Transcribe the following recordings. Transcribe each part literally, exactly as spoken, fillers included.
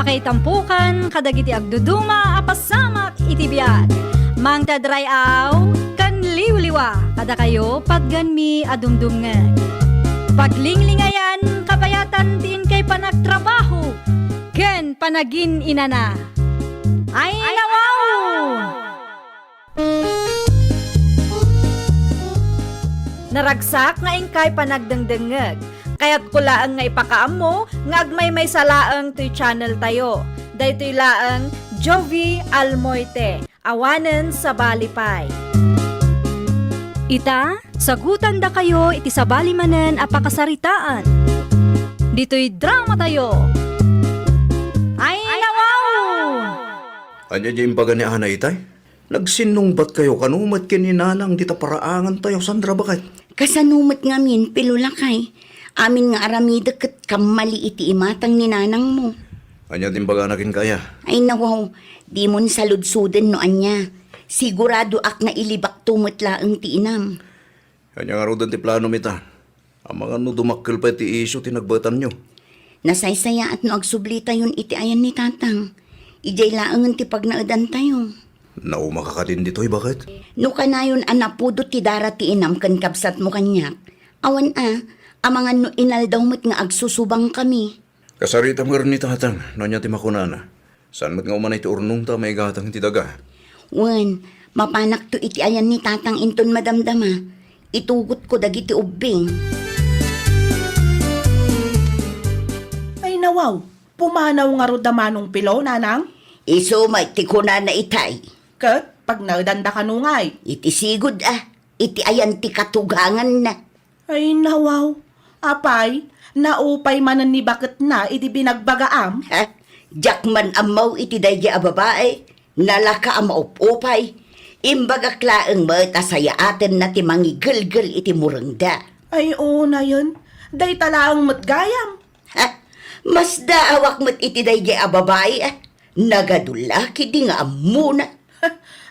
Kaitampukan kadagiti agduduma a pasamak iti biag. Mangted ray-aw ken liwliwa kadakayo patganmi a dumdumngeg. Paglinglingayan, kabayatan ti inkay panagtrabaho ken panagin-inana. Ay, nawaw! Naragsak nga inkay panagdengdengngeg. Kayatko laeng nga ipakaammo nga agmaymaysa laeng toy channel tayo. Daytoy laeng Jovie Almoite, awanen sabali pay. Ita, sagutandakayo iti sabali manen a pakasaritaan. Ditoy drama tayo. Ay, nawaw! Ania diay imbaga ni Ana itay? Nagsinnungbatkayo kano met ken ni Nanang dita paraangantayo, Sandra, baket? Kasano met ngamin, Pilo, lakay? Amin nga aramidek ket kammali iti imatang ni nanangmo. Ania ti imbagana kenka aya? Ay, nawaw, dimon saludsoden no ania. Siguradoak nga ilibakto met laeng ti inam. Ania ngaruden ti planom ita? Amangan no dumakkel pay ti isyu ti nagbaetanyo. Nasaysayaat no agsublitayon iti ayan ni Tatang. Idiay laengen ti pagnaedantayo. Naumaka kadin ditoy, baket? No kanayon a napudot ti dara ti inam ken kabsatmo kaniak, awan a, amangan no inaldaw met nga agsusubangkami. Kasaritam ngarud ni Tatang no ania ti makunana. Saan met nga umanay ti urnongta a maigatang iti daga? Wen, mapanakto iti ayan ni Tatang inton madamdama. Itugotko dagiti ubbing. Ay, nawaw, pumanaw ngarud da Manong Pilo, Nanang? Isu met ti kunana itay. Ket pagnaedanda kano ngay? Iti sigud a, iti ayan ti katuganganna. Ay, nawaw. Apay, naupay manen ni baketna idi binagbagaam? Ha? Diak man ammo iti daydiay a babai. Nalaka a maup-upay. Imbagak laeng met a sayaatenna ti mangigelgel iti murengda. Ay, unayen. Dayta laeng met gayam. Ha? Masdaawak met iti daydiay a babai, a. Nagadulla ketdi nga ammona.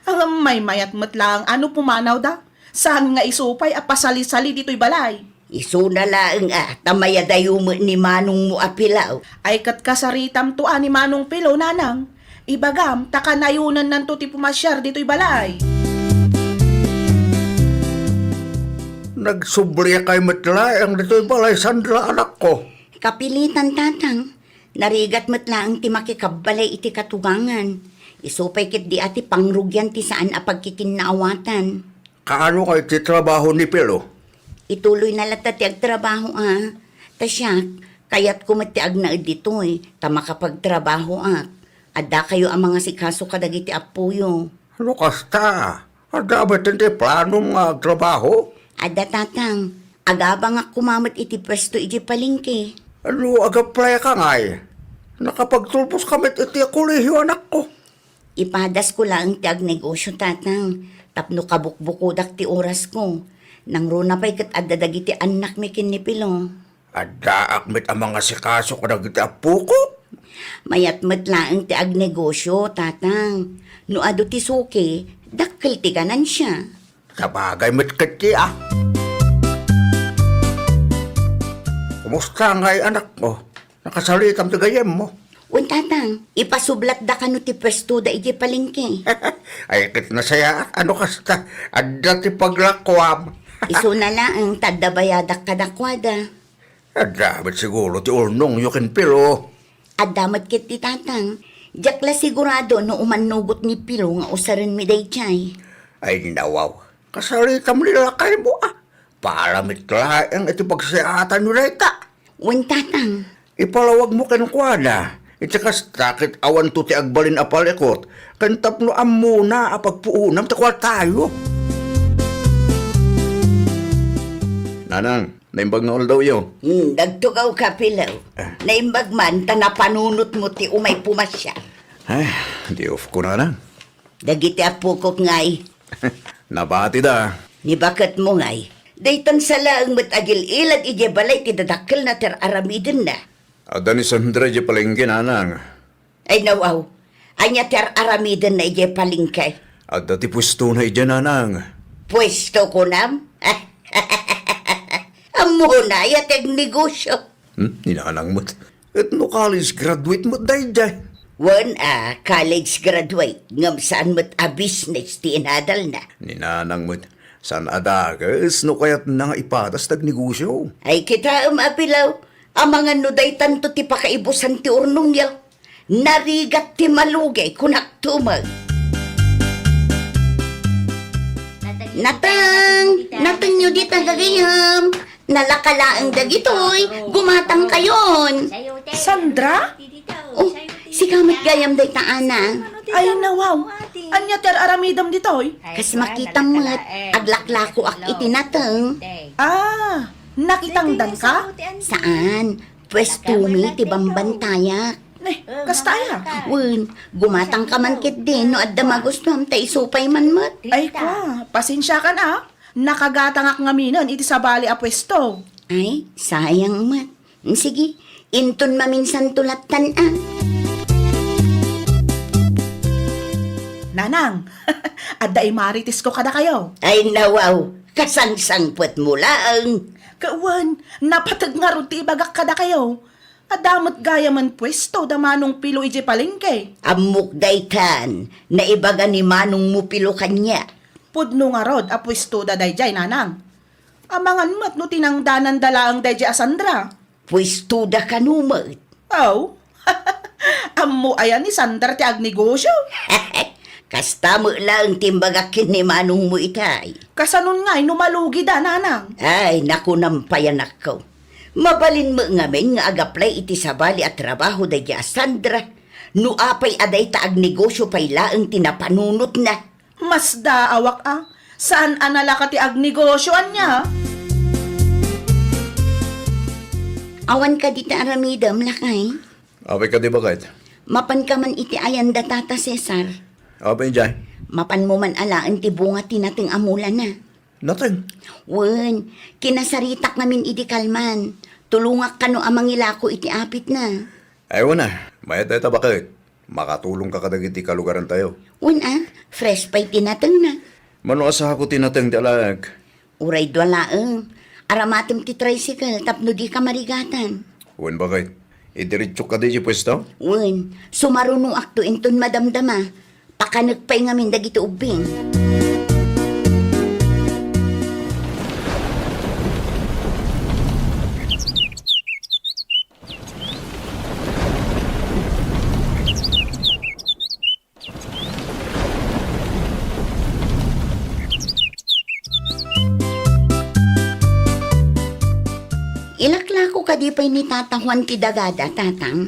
Ngem maymayat met laeng a no pumanawda. Saan nga isu pay a pasalisali ditoy balay? Isuna laeng a, ta mayadayo met ni manongmo a Pilaw. Ay, ket kasaritamto a ni Manong Pilo, Nanang. Ibagam, ta kanayonennanto ti pumasiar ditoy balay. Nagsubliakay met laeng ditoy balay, Sandra, anakko. Kapilitan, Tatang. Narigat met laeng ti makikabbalay iti katugangan. Isu pay ketdi a ti pangrugian ti saan a pagkikinnaawatan. Kaano ngay ti trabaho ni Pilo? Ituloyna latta ti agtrabaho a. Ta siak, kayatko met ti agnaed ditoy, ta makapagtrabahoak. Addakayo a mangasikaso kadagiti appoyo. No kasta, adda met ti planom nga agtrabaho? Adda, Tatang. Agabangak koma met iti puesto idiay palengke. No agaplayka ngay, nakapagtulboska met iti kolehio, anakko. Ipadasko laeng ti agnegosio, Tatang, tapno kabukbukodak ti orasko. Nangruna pay ket adda dagiti annakmi ken ni Pilo. Addaak met a mangasikaso kadagiti appoko. Mayat met laeng ti agnegosio, Tatang. No adu ti suki, dakkel ti ganansia. Sabagay met ketdi a. Kumusta ngay, anakko? Nakasalitam ti gayyemmo? Wen, Tatang, ipasublatda kano ti puestoda idiay palengke. Ay, ket nasayaat a no kasta, adda ti paglakuam. Isuna laeng ta adda bayadak kadakuada. Adda met siguro ti ulnongyo ken Pilo. Adda met ketdi, Tatang. Diak la sigurado no umannugot ni Pilo nga usarenmi daydiay. Ay, nawaw. Kasaritam ni lakaymo a. Para met laeng iti pagsayaatanyo dayta. Wen, Tatang. Ipalawagmo kenkuana. Iti kasta ket awanto ti agbalin a palikut ken tapno ammona a pagpuonam ti kuartayo. Nanang, naimbag nga aldawyo. Hmm, nagtugawka, Pilaw. Ah. Naimbag man ta napanunotmo ti umay pumasiar. Ay, di of ko, Nanang. Dagiti appokok ngay. Nabatida. Ni baketmo ngay. Daytan sa laeng met agil-ilad idiay balay ti dadakkelna ti ar-aramidenna. Adda ni Sandra idiay palengke, Nanang. Ay, nawaw. Ania ti ar-aramidenna idiay palengke? Adda ti puestona idiay, Nanang. Puesto, kunam? Ammona aya ti agnegosio? Hmm? Ni Nanang met. Ket no college graduate met daydiay? Wen a, college graduate, ngem saan met a business ti inadalna. Ni Nanang met, saan a dakes no kayatna nga ipadas ti agnegosyo. Ay, kitaem a bilaw, amangan no daytanto ti pakaibusan ti urnongyo. Narigat ti malugay, kunak tumeng. Nateng! Natengyo dita gagayem! Nalaka laeng dagitoy, gumatangkayon. Sandra? Oh, sika met gayam dayta, Ana. Ay, nawaw. Ania ti ar-aramidem ditoy? Kas makitam met, aglaklakoak iti nateng. Ah, nakitangdanka? Saan? Puestomi ti bambantayak. Ne, kasta aya? Wen, gumatangka man ketdi no adda magustuam ta isupay man met. Ay, kwa, pasensiakan a. Nakagatangak ngaminen iti sabali a puesto. Ay, sayang met. Sige, inton maminsanto lattan a. Nanang, adda imaritesko kadakayo. Ay, nawaw, kasangsangpetmo laeng. Kawan, napateg ngarud ti ibagak kadakayo. Adda met gayamen puesto da Manong Pilo idiay palengke. Ammok daytan, naibaga ni Manongmo Pilo kaniak. Pudno ngarud a puestoda daydiay, Nanang. Amangan met no tinangdananda laeng daydiay a Sandra. Puestoda kano met? Aw, ammo aya ni Sandra ti agnegosyo? Kasta met laeng ti imbagak ken ni Manongmo itay. Kasanon ngay no malugida, Nanang? Ay, nakunam pay, anakko. Mabalin met ngamin nga agaplay iti sabali a trabaho daydiay a Sandra, no apay a dayta agnegosyo pay laeng ti napanunotna. Masdaawak a, saan a nalaka ti agnegosyo, ania? Awan kadi ti aramidem, lakay? Apay kadi, baket? Mapanka man iti ayanda, Tata Cesar. Apay idiay? Mapanmo man alaen ti bunga ti nateng a mulana. Nateng? Wen, kinasaritak ngamin idi kalman. Tulongak kano a mangilako iti apitna. Ay, wen a, mayat dayta, baket. Makatulongka kadagiti kalugarantayo. Wen a, fresh pay ti natengna. Mano a sako ti nateng ti alaek? Uray dua laeng. Aramatem ti tricycle tapno dika marigatan. Wen, baket. Idiretsok kadi ti puesto? Wen, sumarunoakto inton madamdama. Pakanek pay ngamin dagiti ubbing. Ilaklako kadi pay ni Tata Juan ti dagada, Tatang?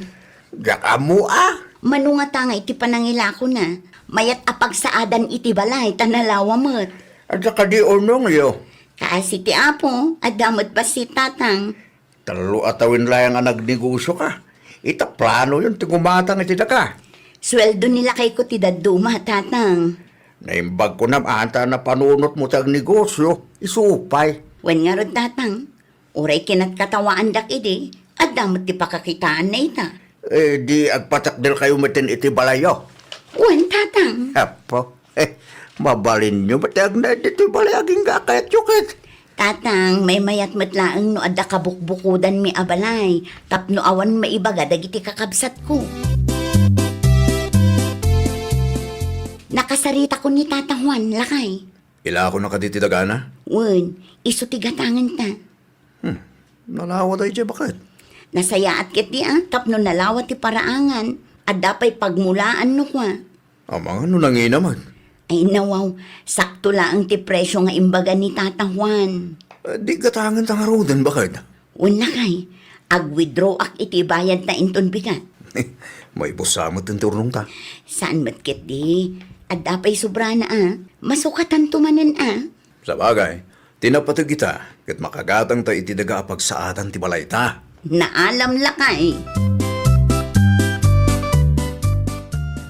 Diak ammo a. Mano ngata nga iti panangilakona, mayat a pagsaadan iti balay ta nalawa met. Adda kadi unongyo? Kaasi ti Apo, adda met bassit, Tatang. Tallo a tawen laeng a nagnegosioka. Ita planoyon ti gumatang iti daka. Sueldo ni lakayko ti dadduma, Tatang. Naimbag ko nam ata napanunotmo ti agnegosio, isu pay. Wen ngarud, Tatang. Uray kinatkattawaandak idi, adda met ti pakakitaanna ita. Eh, di agpatakderkayo metten iti balayyo? Wen, Tatang. Apo, eh, mabalinyo met ti agna ditoy balay agingga a kayatyo ket. Tatang, maymayat met laeng no adda kabukbukodanmi a balay tapno awan maibaga dagiti kakabsatko. Nakasaritakon ni Tata Juan, lakay. Ilakona kadi ti dagana? Wen, isu ti gatangenta. Hmm, nalawa daydiay, baket. Nasayaat ketdi a, tapno nalawa ti paraangan, adda pay pagmulaan no kua. Amangan no nangina met. Ay, nawaw, sakto laeng ti presio nga imbaga ni Tata Juan. Eh, di gatangenta ngaruden, baket? Wen, lakay, ag-withdraw-ak iti bayadta inton bigat. Maibusa met ti urnongta. Saan met ketdi, adda pay sobrana a, masukatanto manen a. Sabagay, ti napateg ita, ket makagatangta iti daga a pagsaadan ti balayta. Naalam, lakay.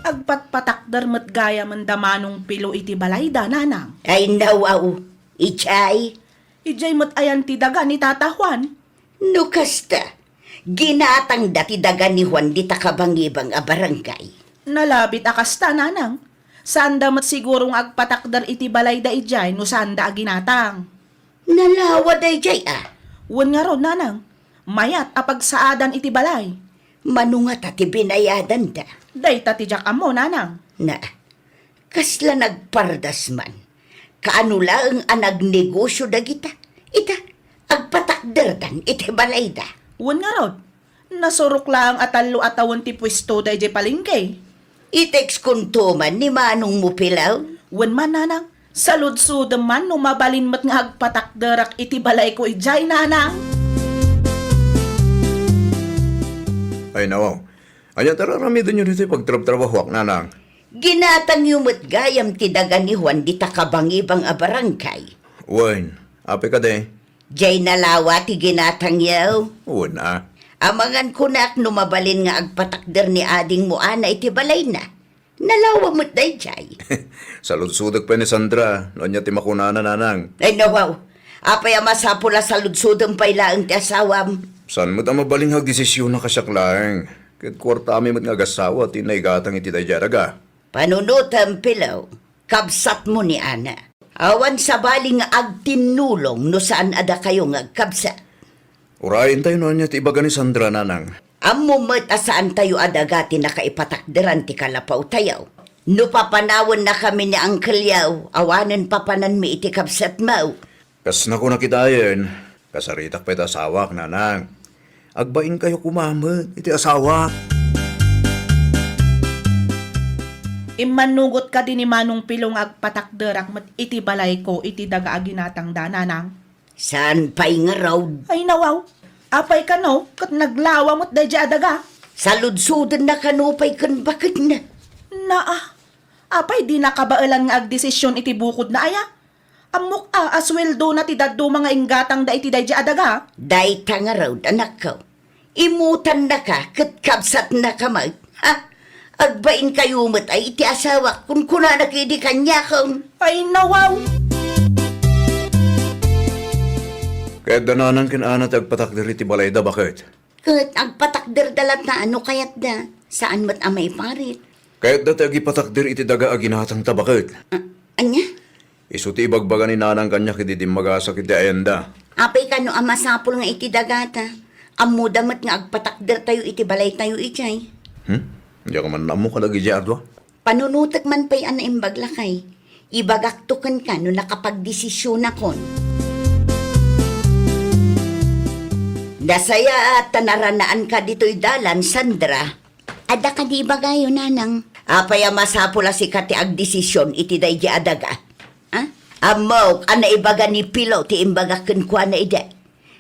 Agpatpatakder met gayamen da Manong Pilo iti balayda, Nanang. Ay, nawaw. Idiay? Idiay met ayan ti daga ni Tata Juan. No kasta, ginatangda ti daga ni Juan dita kabangibang a barangay. Nalabit a kasta, Nanang. Saanda met siguro nga agpatakder iti balayda idiay no saanda a ginatang. Nalawa daydiay a? Wen ngarud, Nanang. Mayat a pagsaadan iti balay. Mano ngata ti binayadanda? Dayta ti diak ammo, nanang. Na, kasla nagpardas man. Kaano laeng a nagnegosio dagita? Ita, agpatakderdan iti balayda. Wen ngarud, nasurok laeng a tallo a tawen ti puesto daydiay palengke. Iteks kunto man ni manongmo, Pilaw? Wen man, nanang. Saludsodem man no mabalin met nga agpatakderak iti balayko idiay, nanang. Ay, nawaw. Ania ti ar-aramidenyo ditoy pagtrabtrabahoak, nanang? Ginatangyo met gayam ti daga ni Juan dita kabangibang a barangay. Wen, apay kadi? Diay nalawa ti ginatangyo. Wen a. Amangan kunak no mabalin nga agpatakder ni adingmo Ana iti balayna. Nalawa met daydiay. Saludsodek pay ni Sandra no ania ti makunana, nanang. Ay, nawaw. Apay a masapul a saludsodem pay laeng ti asawam? Saan met a mabalin nga agdesisionna kasiak laeng. Ket kuartami met nga agasawa ti naigatang iti daydiay a daga. Panunotem, Pilaw, kabsatmo ni Ana. Awan sabali nga agtinnulong no saan a dakayo nga agkabsat. Uray, intayo no ania ti ibaga ni Sandra, nanang. Ammom met a saantayo a daga ti nakaipatakderan ti kalapawtayo. No papanawennakami ni Uncle Yao, awanen papananmi iti kabsatmo. Kas nakunak itayen, kasaritak pay ti asawak, nanang. Agbainkayo koma met iti asawak. Immannugot kadi ni Manong Pilo nga agpatakderak met iti balayko iti daga a ginatangda, nanang? Saan pay ngarud? Ay, nawaw. Apay kano, ket naglawa met daydiay a daga? Saludsodenna kano pay ken bakedna. Naa, apay dina kabaelan nga agdesisyon iti bukodna aya? Ammok a, a suweldona ti dadduma nga inggatangda iti daydiay a daga? Dayta ngarud, anakko. Imutannaka ket kabsatnaka met. Ha? Agbainkayo met ay iti asawak, kunkunana kadi kaniakon. Ay, nawaw! Kayatda nanang ken Ana ti agpatakder iti balayda, baket? Ket agpatakderda latta no kayatda. Saan met a maiparit. Kayatda ti agipatakder iti daga a ginatangta, baket? A-, ania? Isu ti ibagbaga ni nanang kaniak idi dimmagasak iti ayanda. Apay kano a masapul nga iti dagata, ammoda met nga agpatakdertayo iti balaytayo idiay. Hmm? Diak man ammo kadagidiay a dua. Panunotek man pay a naimbag, lakay. Ibagakto kenka no nakapagdesisionakon. Nasayaat ta naranaanka ditoy dalan, Sandra. Adda kadi ibagayo, nanang? Apay a masapul a sika ti agdesisyon iti daydiay a daga? Ha? Ammok a naibaga ni Pilo ti imbagak kenkuana idi.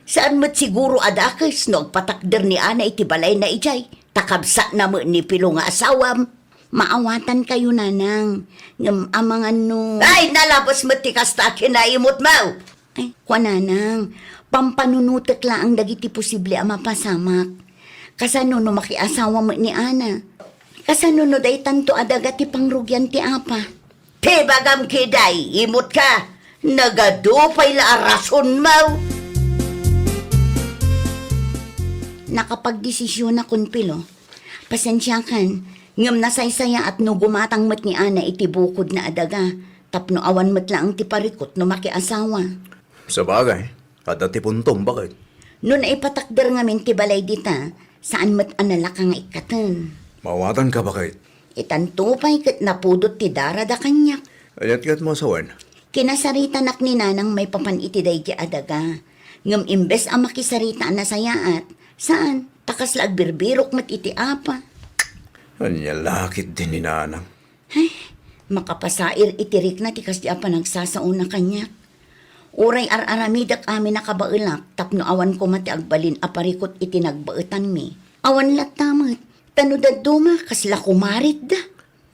Saan met siguro a dakes no agpatakder ni Ana iti balayna idiay, ta kabsatna met ni Pilo nga asawam. Maawatankayo, nanang. Ngem amangan no... Ay, nalabes met ti kasta a kinaimutmo! Ay, kua, nanang, pampanunotek laeng dagiti posible a mapasamak. Kasano no makiasawa met ni Ana? Kasano no daytanto a daga ti pangrugian ti apa? Ti bagam kiday, imutka, nagadu pay la a rasonmo. Nakapagdesisionakon, Pilo. Pasensiakan, ngem nasaysayaat no gumatang met ni Ana iti bukodna a daga, tapno awan met laeng ti parikut no makiasawa. Sabagay, adda ti puntom, baket? No naipatakder ngamin ti balay dita, saan met a nalaka nga ikkaten. Maawatanka, baket? Itanto pay ket napudot ti darada kaniak. Ayat ket masawen. Kinasaritanak ni nanang maipapan iti daydiay a daga. Ngem imbes a makisarita a nasayaat, saan, ta kasla agbirbirok met iti apa. Ania la ketdi ni nanang? Ay, makapasair iti rikna ti kasdi a panagsasaona kaniak. Uray ar-aramidek amin a kabaelak tapno awan koma ti agbalin a parikut iti nagbaetanmi. Awan latta met, ta no dadduma, kasla kumaritda.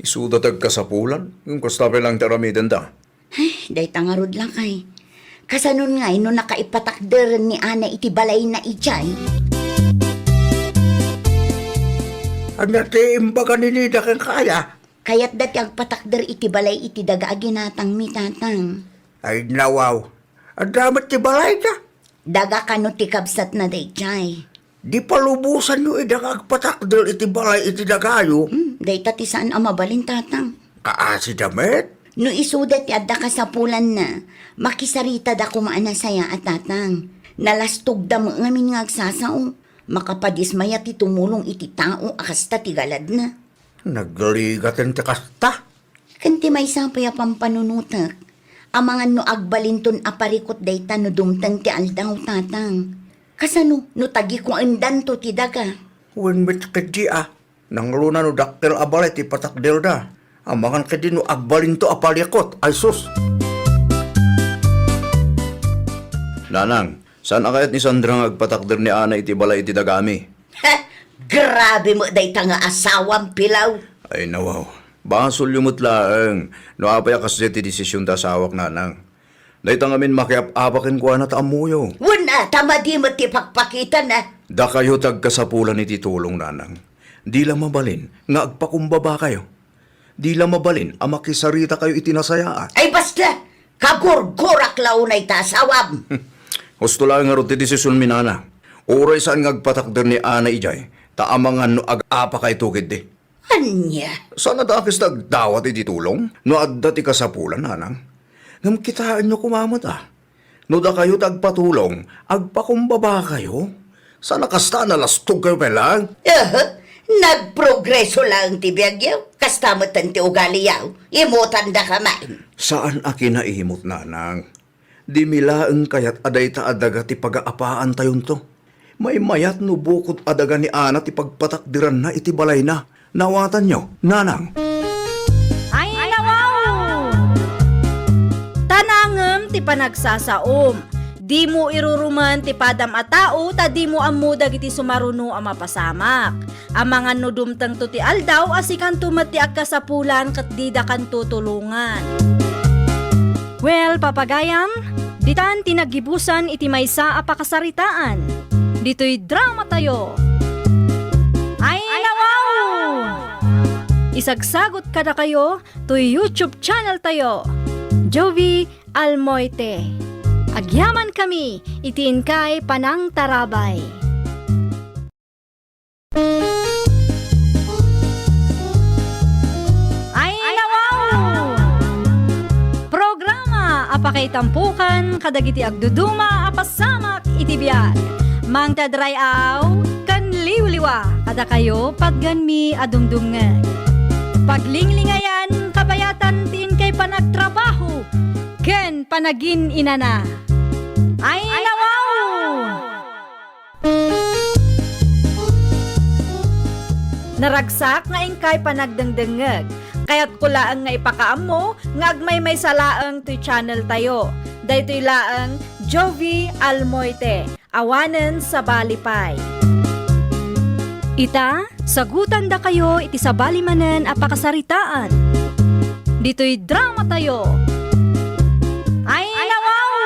Isuda ti agkasapulan, ngem kasta pay laeng ti aramidenda. Ay, dayta ngarud, lakay. Kasanon ngay no nakaipatakderen ni Ana iti balayna idiay? Ania ti imbaga ni Nida kenka aya? Kayatda ti agpatakder iti balay iti daga a ginatangmi, tatang. Ay, nawaw. Adda met ti balayda? Daga kano ti kabsatna daydiay? Di palubosanyo ida nga agpatakder iti balay iti dagayo? Hmm, dayta ti saan a mabalin, tatang. Kaasida met? No isuda ti adda kasapulanna, makisaritada koma a nasayaat, tatang. Nalastogda met ngamin nga agsasao. Makapadismaya ti tumulong iti tao a kasta ti galadna. Nagligaten ti kasta. Ken ti maysa pay a pampanunotek, amangan no agbalinton a parikut dayta no dumteng ti aldaw, Tatang. Kasano no tagikuendanto ti daga? Wen met ketdi a, nangruna no dakkel a balay ti patakderda. Amangan ketdi no agbalinto a parikut, ay sus! Nanang, saan a kayat ni Sandra nga agpatakder ni Ana iti balay iti dagami? He! Grabe met dayta nga asawam, Pilaw! Ay, nawaw. Basolyo met laeng no apay a kasdiay ti desisyon ti asawak, Nanang. Dayta ngamin makiap-apa kenkuana ta ammoyo. Wen a, ta madi met ti pakpakitana. Dakayo ti agkasapulan iti tulong, Nanang. Di la mabalin nga agpakumbabakayo. Di la mabalin a makisarita kayo iti nasayaat. Ay, basta! Kagurgurak la unay ta asawam! Husto laeng ngarud ti desisionmi, Nana. Uray saan nga agpatakder ni Ana idiay, ta amangan no ag-apakayto ketdi. Ania? Saan a dakes ti agdawat iti tulong no adda ti kasapulan, Nanang. Ngem kitaenyo koma met a, no dakayo ti agpatulong, agpakumbabakayo. Saan a kasta a nalastogkayo pay laeng? Aha, nagprogreso laeng ti biagyo. Kasta metten ti ugaliyo. Imutandaka man. Saan a kinaimut, Nanang. Dimi laeng kayat a dayta a daga ti pagaapaantayonto. Maymayat no bukod a daga ni Ana ti pagpatakderanna iti balayna. Naawatanyo, Nanang? Ay, nawaw! Ta nangem ti panagsasaom. Dimo irurumen ti padam a tao ta dimo ammo dagiti sumaruno a mapasamak. Amangan no dumtengto ti aldaw a sikanto met ti agkasapulan ket didakanto tulongan. Well, papagayam, ditan ti naggibusan iti maysa a pakasaritaan. Ditoy dramatayo. Ay, nawaw! Isagsagot kadakayo toy YouTube channel tayo, Jovie Almoite. Agyamankami iti inkay panangtarabay. Ay, nawaw! Programa a pakaitampokan kadagiti agduduma a pasamak iti biag. Mangted ray-aw ken liwliwa kadakayo patgenmi a dumdumngeg. Paglinglingayan kabayatan ti inkay panagtrabaho ken panagin-inana. Ay, nawaw! Naragsak nga inkay panagdengdengngeg. Kayatko laeng nga ipakaammo nga agmaymaysa laeng toy channel tayo. Daytoy laeng Jovie Almoite, awanen sabali pay. Ita, sagutandakayo iti sabali manen a pakasaritaan. Ditoy dramatayo. Ay, nawaw!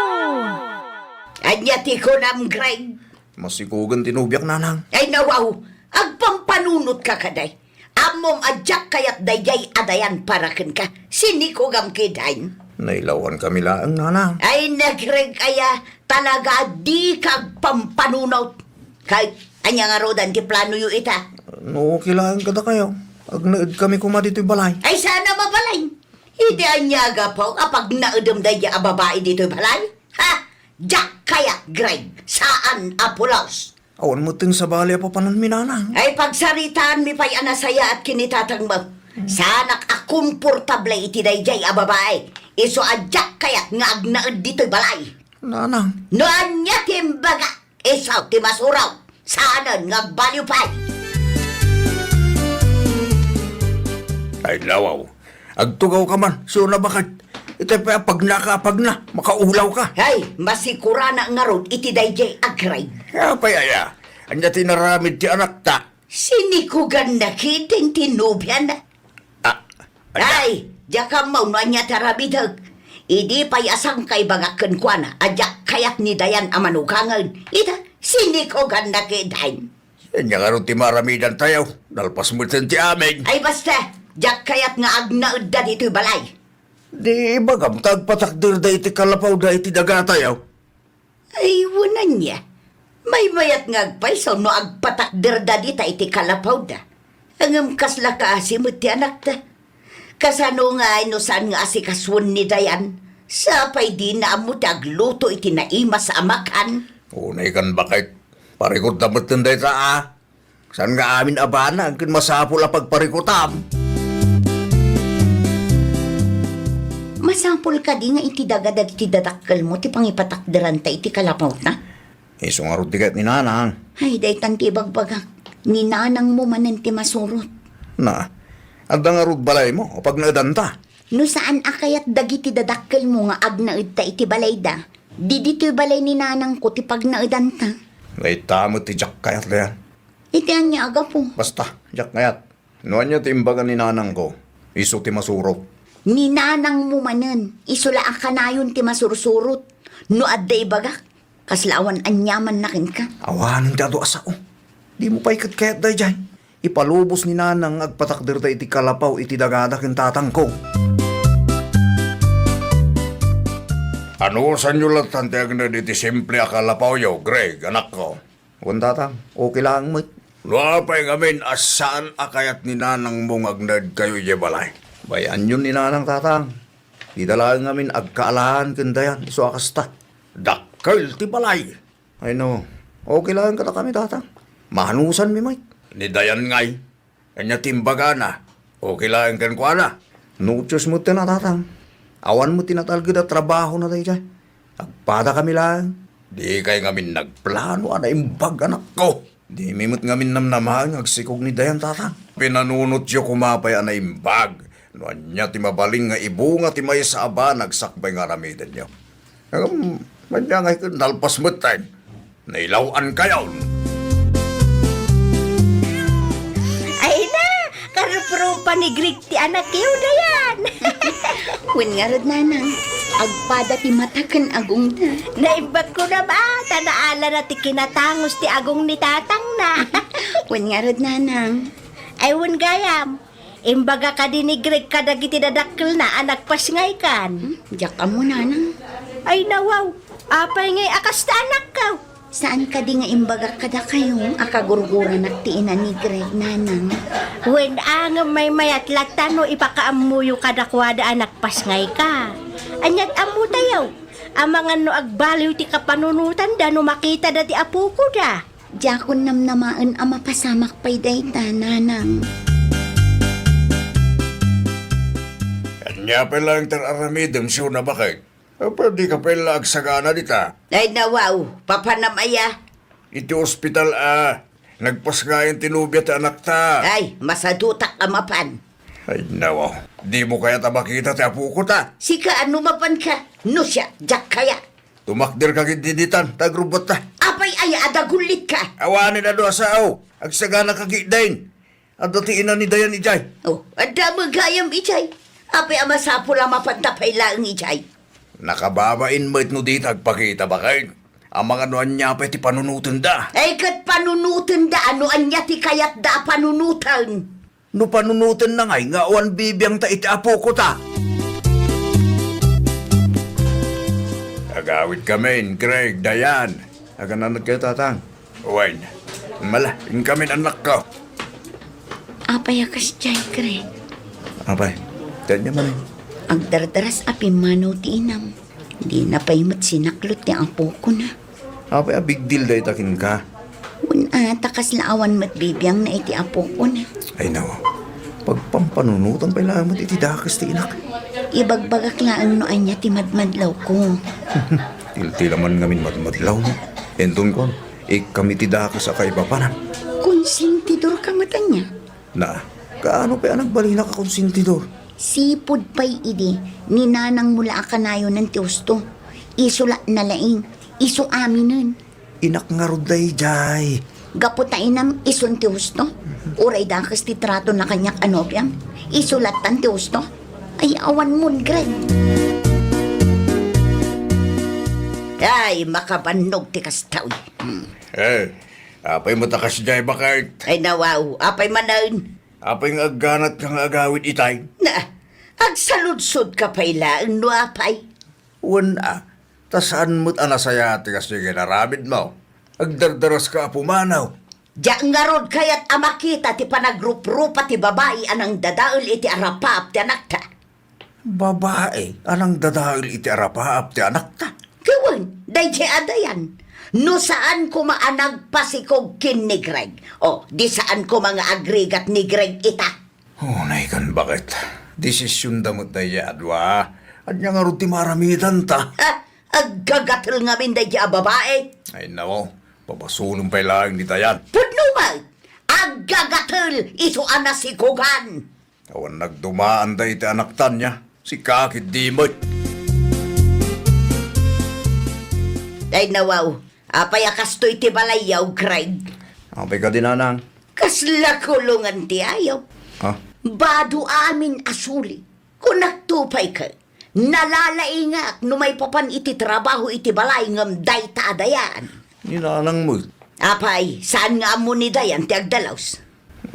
Ania ti kunam, Greg? Masikogen ti nobiak, Nanang. Ay, nawaw, agpampanunotka kadi. Ammom a diak kayat daydiay a Dayan para kenka. Sinikogam kadi. Nailawankami laeng, Nanang. Ay, Greg, aya, talaga dika agpampanunot. Kay, ania ngaruden ti planoyo ita? No okay laeng kadakayo, agnaedkami koma ditoy balay. Ay, saan a mabalin. Idi ania a gapu a pagnaedem daydiay a babai ditoy balay? Ha? Diak kayat, Greg. Saan a pulos. Awan metten sabali a papananmi, Nanang. Ay, pagsaritaanmi pay a nasayaat ken ni tatangmo. Saanak a komportable iti daydiay a babai. Isu a diak kayat nga agnaed ditoy balay. Nanang. No ania ti imbagak, isu ti masurotek. Saanen nga agbaliw pay. Ay, nawaw. Agtugawka man, siuna baket. Itay pay a pagnaka a pagna, makaulawka. Ay, masikuranak ngarud iti daydiay a Greg. Apay aya? Ania ti inaramid ti anakta? Sinikoganna kadi ti nobiana. Ah, ania? Ay, diak ammo no ania ti aramidek. Idi pay a sangkay bagak kenkuana a diak kayat ni Dayan a manugangen. Ita, sinikoganna kadi. Ania ngarud ti maaramidantayo? Nalpas metten ti amin. Ay basta, diak kayat nga agnaedda ditoy balay. Di ibagam ta agpatakderda iti kalapawda iti dagatayo. Ay, wen ania. Maymayat nga agpayso no agpatakderda dita iti kalapawda. Ngem kasla kaasi met ti anakta. Kasano ngay no saan nga asikasuen ni Dayan? Sapay dina ammo ti agluto iti naimas a makan. Unay kan baket. Parikutta metten dayta a. Saan nga amin a banag ken masapul a pagparikutam? Masapul kadi nga iti daga dagiti dadakkelmo ti pangipatakderanta iti kalapawta? Isu ngarud ti kayat ni Nanang. Ay, daytan ti ibagbagak. Ni Nanangmo manen ti masurot. Na, adda ngarud balaymo a pagnaedanta? No saan a kayat dagiti dadakkelmo nga agnaedta iti balayda, di ditoy balay ni Nanangko ti pagnaedanta. Dayta met ti diak kayat, dayan. Iti ania a gapu? Basta, diak kayat. No ania ti imbaga ni Nanangko, isu ti masurot. Ni Nanangmo manen, isu la a kanayon ti masursurot. No adda ibagak, kasla awan aniamanna kenka. Awanen ti adu a sao. Dimo pay ket kayat daydiay. Ipalubos ni Nanang nga agpatakderda iti kalapaw iti dagada ken tatangko. Anusanyo lattan ti agnaed iti simple a kalapawyo, Greg, anakko? Wen, tatang, okay laeng met. No apay ngamin a saan a kayat ni Nanangmo nga agnaedkayo idiay balay? Bay-anyon ni Nanang, tatang. Dita laeng ngamin agkaalahan ken dayan, isu a kasta. Dakkel ti balay. Ay, no. Okay laeng kadakami, tatang. Maanusanmi met. Ni dayan ngay, ania ti imbagana? Okay laeng kenkuana? No tios met ti natatang. Awan met ti natalged a trabahona daydiay. Agpadakami laeng. Dikay ngamin nagplano a naimbag, anakko. Dimi met ngamin namnamaen nga agsikog ni dayan, tatang. Pinanunotyo koma pay a naimbag no ania ti mabalin nga ibunga ti maysa a banag sakbay nga aramidenyo. Ngem, ania ngay ket nalpas metten. Nailaw-ankayon. Ay na, karuprupa ni Greg ti anakyo, dayan. Wen ngarud, Nanang, agpada ti mata ken agongda. Naimbag ko na ba, ta naalana ti kinatangos ti agong ni tatangna. Wen ngarud, Nanang. Ay, wen gayam. Imbaga kadi ni Greg kadagiti dadakkelna a nagpasngaykan? Hmm, diak ammo, Nanang. Ay, nawaw. Apay ngay a kasta, anakko? Saan kadi nga imbagak kadakayo a kagurguranak ti ina ni Greg, Nanang? Wen, ngem maymayat latta no ipakaammoyo kadakuada a nagpasngayka. Aniat ammotayo? Amangan no agbaliw ti kapanunotanda no makitada ti apokoda. Diakon namnamaen a mapasamak pay dayta, Nanang. Ania pay laeng ti ar-aramidem, Siuna, baket? Apay dika pay la agsagana dita? Ay, nawaw, papanam aya? Iti ospital a nagpasngayan ti nobia ti anakta. Ay, masadutak a mapan. Ay, nawaw, dimo kayat a makita ti apokota? Sika, no mapanka? No siak, diak kayat. Tumakderka ketdi ditan, ta agrubbotta. Apay aya a dagullitka? Awanen adu a sao. Agsaganaka ketdin. Adda ti ina ni Dayan idiay. Oh, adda met gayam idiay. Apay a masapul a mapanta pay laeng idiay? Nakababain met no dita agpakita, baket. Amangan no ania pay ti panunotenda. Ay, ket panunotenda, no ania ti kayatda a panunoten? No panunotenna ngay nga awan bibiangta iti apokota. Agawidkamin, Greg, Dayan. Agananetkayo, Tatang. Wen, mala, inkamin, anakko. Apay a kasdiay, Greg? Apay, kanya man. Agdardaras a pimmanaw ti inam. Dina pay met sinaklot ti apokona. Apay a big deal dayta kenka? Wen a, ta kasla awan met bibiangna iti apokona. Ay, nawaw. Pagpampanunotan pay laeng met iti dakes ti inak. Ibagbagak laeng no ania ti madmadlawko. Tiltila man ngamin madmadlaw, no? Inton kuan, ikkam iti dakes a kaipapanan. Konsentidorka met ania? Na, kaano pay a nagbalinaka konsentidor? Sipud pay idi, ni nanangmo la a kanayonen ti husto. Isu la nalaing, isu aminen. Inak ngarud daydiay. Gapu ta inam isun ti husto? Uray dakes ti tratona kaniak a nobiam? Isu lattan ti husto? Ay, awan mon, Greg. Ay, makabannog ti kasta, uy. Hmm. Eh, apay met a kasdiay, baket? Ay, nawaw, apay manen? Apay nga agganatka nga agawid itay? Na, agsaludsodka pay laeng no apay? Wen a, ta saan met a nasayaat ti kasdiay nga inaramidmo. Agdardaraska a pumanaw. Diak ngarud kayat a makita ti panagruprupa ti babai a nangdadael iti arapaap ti anakta. Babai a nangdadael iti arapaap ti anakta? Ket wen, daydiay a Dayan. No saan koma a nagpasikog ken ni Greg, o, di saan koma nga agrigat ni Greg ita. Unay kan baket. Desisionda met daydiay a dua. Ania ngarud ti maaramidanta? Ha? Aggagatel ngamin daydiay a babai? Ay, nao. Pabasolem pay laeng ni Dayan. Pudno met! Aggagatel isu a nasikogan! Awan nagdumaanda iti anakta nia. Sika ketdi met. Ay, nawaw. Apay a kastoy ti balayyo, Greg? Apay kadi, nanang? Kasla kulongan ti ayup. Ha? Bado amin a suli. Kunakto pay ket, nalalaingak no maipapan iti trabaho iti balay ngem dayta a Dayan. Ni nanang met. Apay, saan nga ammo ni Dayan ti agdalus?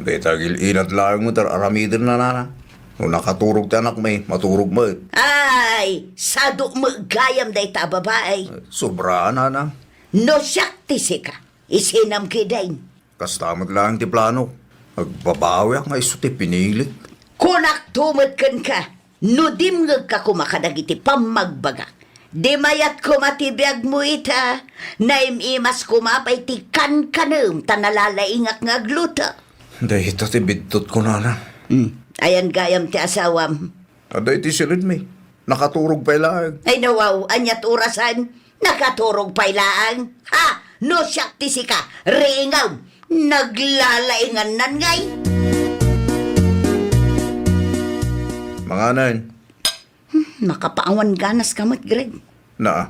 Dayta agil-ilad laeng met ar-aramidenna, nanang. No nakaturog ti anakmi, maturog met. Ay, sadu met gayam dayta a babai. Sobra, nanang. No siak ti sika, isinam ketdin. Kasta met laeng ti plano. Agbabawiak nga isu ti pinilit. Kunakto met kenka, no dimngegka koma kadagiti pammagbagak. Dimayat koma ti biagmo ita, naim-imas koma pay ti kankanem ta nalalaingak nga agluto. Dayta ti biddutko, nanang. Hmm. Ayan gayam ti asawam. Adda iti silidmi. Nakaturog pay laeng. Ay, nawaw, aniat orasan? Nakaturog pay laeng. Ha? No siak ti sika, ringam. Naglalaingannan ngay. Manganen. Hmm, makapaawan ganas ka met, Greg. Naa.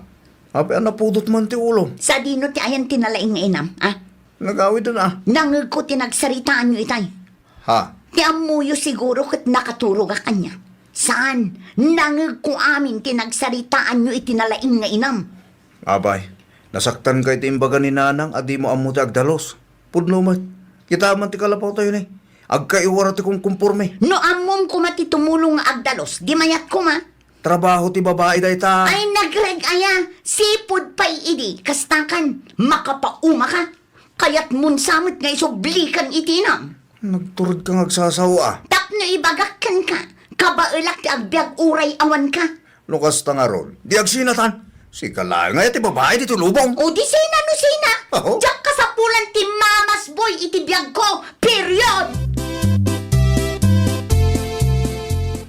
Apay a napudot man ti ulo. Sadino ti ayan ti nalaing nga inam, ha? Nagawid na. Nangegko ti nagsaritaanyo itay. Ha? Ti ammoyo siguro ket nakaturogak ania. Saan? Nangegko amin ti nagsaritaanyo iti nalaing nga inam. Apay, nasaktanka iti imbaga ni nanang a dimo ammo ti agdalus. Pudno met. Kita man ti kalapawtayo ni. Agkaiwara ti kumkumpormi. No ammom koma ti tumulong nga agdalus, dimayat koma. Trabaho ti babai dayta. Ay, nagreg aya. Sipud pay idi, kastakan. Makapauma ka. Kayatmon sa met nga isublikan iti inam. Nagtured ka nga agsasaoa. Tapno ibagak kenka, kabaelak ti agbiag uray awan ka. No kasta ngarud, di agsinatan. Sika laeng aya ti babai ditoy lubong. O di sina no sina. Aho. Diak kasapulan ti mamasboy iti biagko. Period!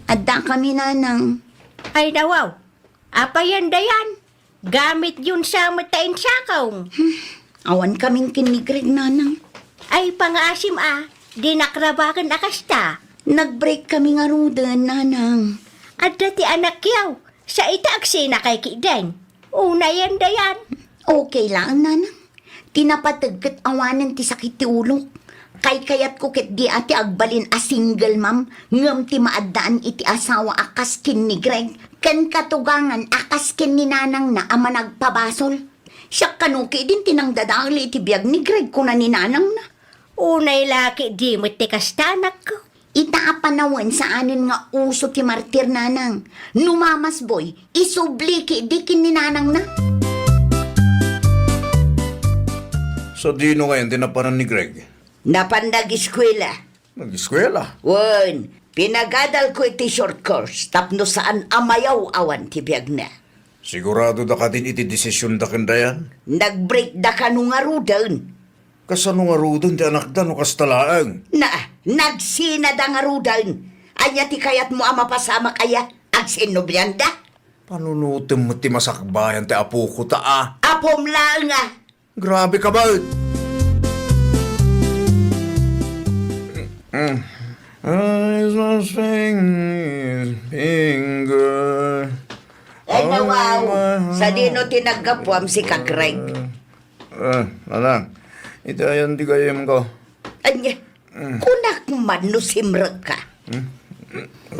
Adda kami, nanang. Ay, nawaw. Apay yan, Dayan? Gamityon sa met ta insakaw. Hmm, awan kamin ken ni Greg, nanang. Ay, pangaasim a, dinak rabaken a kasta. Nag-break kami ngaruden, nanang. Adda ti anakyo. Sa ita agsinakay ketdin. Unayen, Dayan. Okay laeng, nanang. Ti napateg ket awanen ti sakit ti ulok. Kaykayatko ketdi a ti agbalin a single mom ngem ti maaddaan iti asawa a kas ken ni Greg ken katugangan a kas ken ni nanangna a managpabasol. Siak kano ketdin ti nangdadael iti biag ni Greg, kuna ni nanangna. Unay la ketdi met ti kasta, anakko. Ita a panawen saanen nga uso ti martir, nanang. No mamasboy, isubli ketdi ken ni nanangna. Sadino ngayen ti napanan ni Greg? Napan nageskuela. Nageskuela? Wen, pinagadalko iti short course tapno saan a mayaw-awan ti biagna. Sigurado da kadin iti desisionda ken Dayan? Nag-break da kano ngaruden. Kasano ngaruden ti anakda no kasta laeng? Naa, nagsinada ngaruden. Ania ti kayatmo a mapasamak aya? Agsinnobianda? Panunotem met ti masakbayan ti apoko ta a. Apom laeng a. Grabe ka ba? Mm. Eyes must fingers, finger. Ay, nawaw. Sadino ti naggapuam, sika Greg? Ah, nanang, iti ayan ti gayyemko. Ania? Mm. Kunak man no simrekka. Hmm?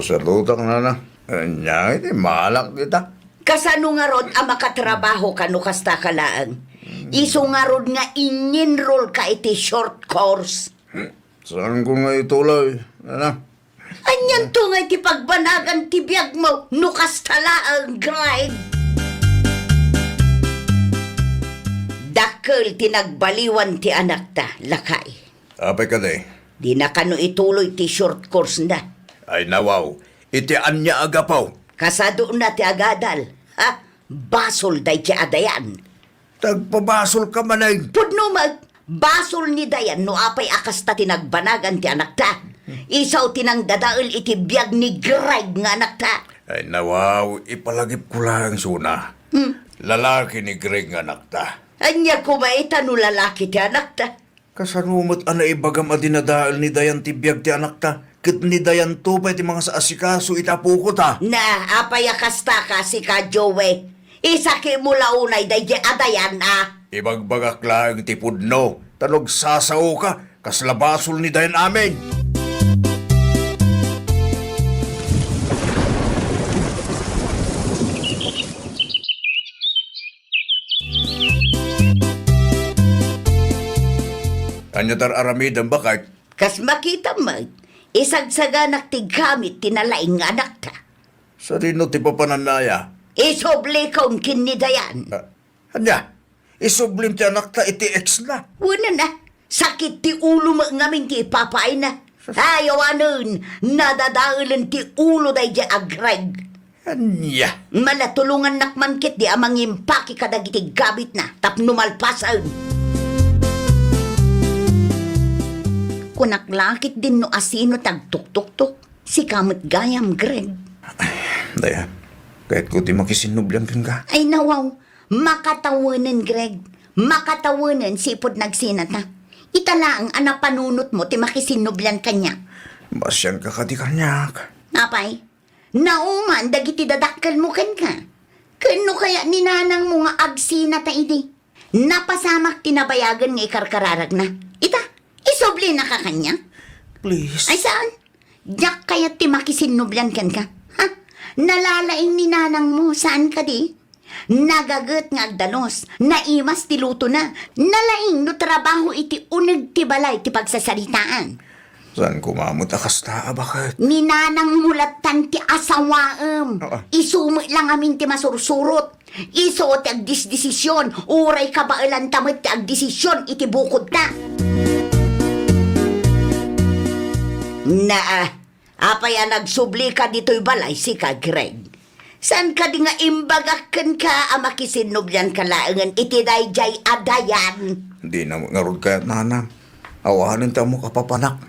Salutak, nanang. Ania iti malak dita? Kasano ngarud a makatrabaho ka no kasta ka laeng? Isu ngarud nga in-enroll ka iti short course. Hmm? Saanko nga ituloy, nanang? Anianto nga iti pagbanagan ti biagmo no kasta laeng, Greg? Dakkel ti nagbaliwan ti anakta, lakay. Apay kadi? Dina kano ituloy ti short course na. Ay, nawaw, iti ania a gapu? Kasadona ti agadal, ha? Basol daydi a Dayan. Tagpabasolka manen. Pudno met, basol ni Dayan no apay a kasta ti nagbanagan ti anakta. Isu ti nangdadael iti biag ni Greg nga anakta. Ay, nawaw, ipalagipko laeng, Suna. Hmm. Lalaki ni Greg nga anakta. Ania koma ita no lalaki ti anakta? Kasano met a naibagam a dinadael ni Dayan ti biag ti anakta, ket ni Dayanto pay ti mangasaasikaso iti apokota? Na, apay a kastaka, sika, Joey? Isakimo la unay daydi a Dayan a. Ibagbagak laeng ti pudno, ta no agsasaoka, kasla basol ni Dayan amin. Ania ti ar-aramidem, baket? Kas makitam met, isagsaganak ti gamit ti nalaing nga anakta. Sadino ti papanannaya? Isublikon ken ni Dayan. Ah, ania? Isublim ti anakta iti ex na? Wen a, sakit ti ulo met ngamin ti ipapaayna. Sus. Ay, awanen, nadadaelen ti ulo daydi a Greg. Ania? Mala, tulongannak man ketdi a mangimpake kadagiti gamitna tapno malpasen. Kunak la ketdin no asino ti agtuktuktok. Sika met gayam, Greg. Ay, Dayan, kayatko ti makisinnublian kenka. Ay, nawaw. Makatawenen, Greg. Makatawenen, sipud nagsinata. Ita laeng a napanunotmo ti makisinnublian kaniak. Masianka kadi kaniak? Apay, nauman dagiti dadakkelmo kenka. Ken no kayat ni nanangmo nga agsinata idi, napasamak ti nabayagen nga ikarkararagna. Ita, isublinaka kaniak? Please. Ay, saan? Diak kayat ti makisinnublian kenka. Ha? Nalalaing ni nanangmo, saan kadi? Nagaget nga agdanos, naimas ti lutona, nalaing no trabaho iti uneg ti balay ti pagsasaritaan. Saan koma met a kasta a baket? Ni nanangmo lattan ti asawaem. Ah, ah. Isu met la ngamin ti masursurot. Isu ti agdisdesision, uray kabaelanta met ti agdesisyon iti bukodta. Naa, apay a nagsublika ditoy balay, sika, Greg? Saan kadi nga imbagak kenka a makisinnublianka laengen iti daydiay a Dayan? Dina ngarud kayat, nanang. Awanen ti ammok a papanak.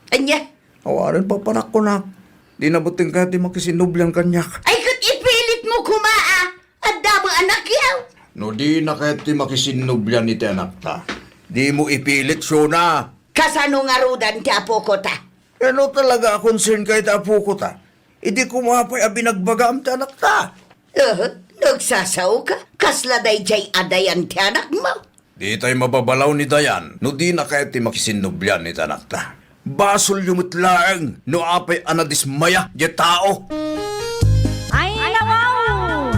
Ania? Awanen papanak, kunak. Dina met kayat ti makisinnublian kaniak. Ay, ket ipilitmo koma a. Adda met anakyaw. No dina kayat ti makisinnublian iti anakta, dimo ipilit, Suna. Kasano ngaruden ti apokota? Ania talaga a concernka iti apokota? Idi koma pay a binagbagaam ti anakta. Eh, nagsasaoka? Kasla daydiay a Dayan ti anakmo? Ditay mababalaw ni Dayan no dina kayat ti makisinnublian iti anakta. Basolyo met laeng no apay a nadismaya diay tao. Ay, nawaw!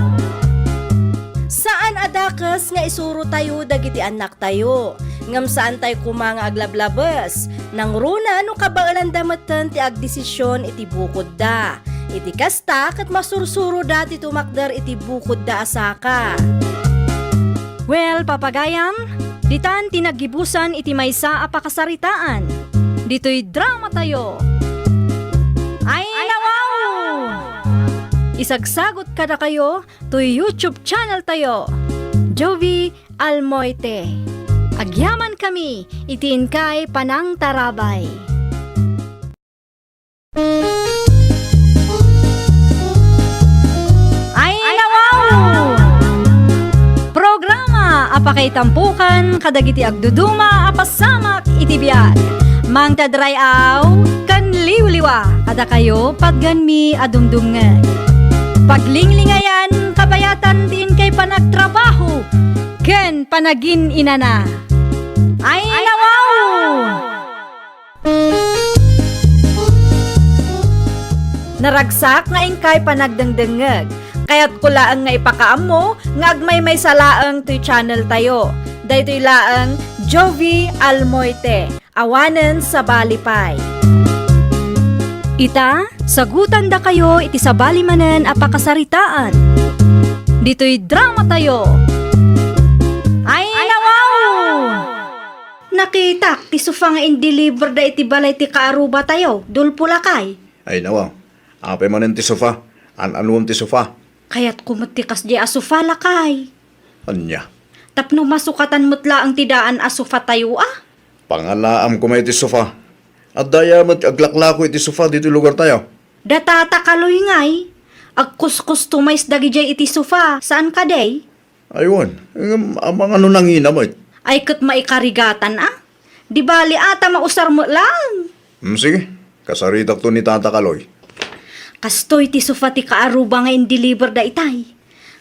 Saan a dakes nga isurotayo dagiti annaktayo, ngem saantay koma nga aglablabes. Nangruna no kabaelanda metten ti agdesisyon iti bukodda. Iti kasta, ket masursuroda ti tumakder iti bukodda a saka. Well, papagayam, ditan ti naggibusan iti maysa a pakasaritaan. Ditoy dramatayo. Ay, nawaw! Isagsagot kadakayo toy YouTube channel tayo, Jovie Almoite. Agyamankami iti inkay panangtarabay. Ay, nawaw! Programa a pakaitampokan kadagiti agduduma a pasamak iti biag. Mangted ray-aw ken liwliwa kadakayo, patganmi a dumdumngeg. Paglinglingayan, kabayatan ti inkay panagtrabaho ken panagin-inana. Ay, nawaw! Naragsak nga inkay panagdengdengngeg. Kayatko laeng nga ipakaammo nga agmaymaysa laeng toy channel tayo. Daytoy laeng Jovie Almoite, awanen sabali pay. Ita, sagutandakayo iti sabali manen a pakasaritaan. Ditoy dramatayo. Ay, nawaw! Nakitak ti sofa nga indeliverda iti balay ti kaarubatayo, Dolfo, lakay. Ay, nawaw. Apay manen ti sofa? An-anuem ti sofa? Kayatko met ti kasdiay a sofa, lakay. Ania? Tapno masukatan met laeng ti daan a sofa tayo, a? Pangalaam koma iti sofa. Adda aya met aglaklako iti sofa ditoy lugar tayo. Da Tata Kaloy ngay, agkuskustomize dagidiay iti sofa, saan kadi? Aywan, ngem amangan no nangina met. Ay ket maikarigatan a. Di bali a ta mausar met laeng. Hmm, sige, kasaritakto ni Tata Kaloy. Kastoy ti sofa ti kaaruba nga in-deliver da itay.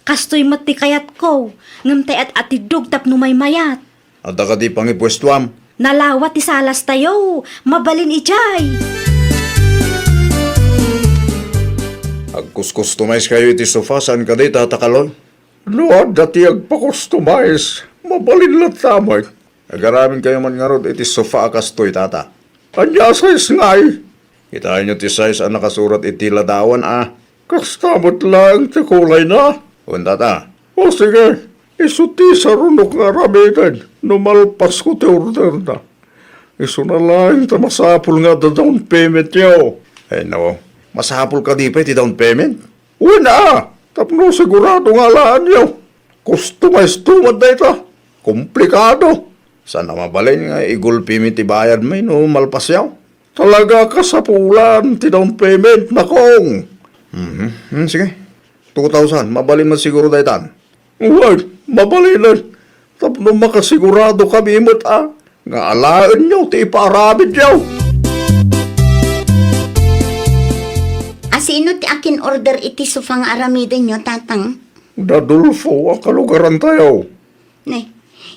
Kastoy met ti kayatko, ngem tay at-atiddog tapno maymayat. Adda kadi pangipuestuam? Nalawa ti salas tayo, mabalin idiay. Agkuskustomize kayo iti sofa, saan kadi, Tata Kaloy? No adda ti agpakustomize, mabalin latta met. Agaramin kayo man ngarud iti sofa a kastoy, Tata. Ania a size ngay? Kitaenyo ti size a nakasurat iti ladawan a. Kasta met laeng ti kulayna. Wen, Tata. O sige, isu ti sarunok nga aramiden no malpasko ti orderna. Isuna laeng ta masapul nga adda down paymentyo. Ay, nao. Masapul kadi pay ti down payment? Wen a, tapno sigurado nga alaenyo. Kustomize to met dayta. Komplikado. Saan a mabalin nga igulpimi ti bayadmi no malpasyaw? Talaga kasapulan ti down payment, nakong. Mhm. Hmm, sige. Two thousand, mabalin met siguro daytan. Wen, mabalinen. Tapno makasigurado kami met a nga alaenyo ti ipaaramidyo. A sino ti akin-order iti sofa nga aramidenyo, Tatang? Da Dolfo a kalugarantayo. Ne,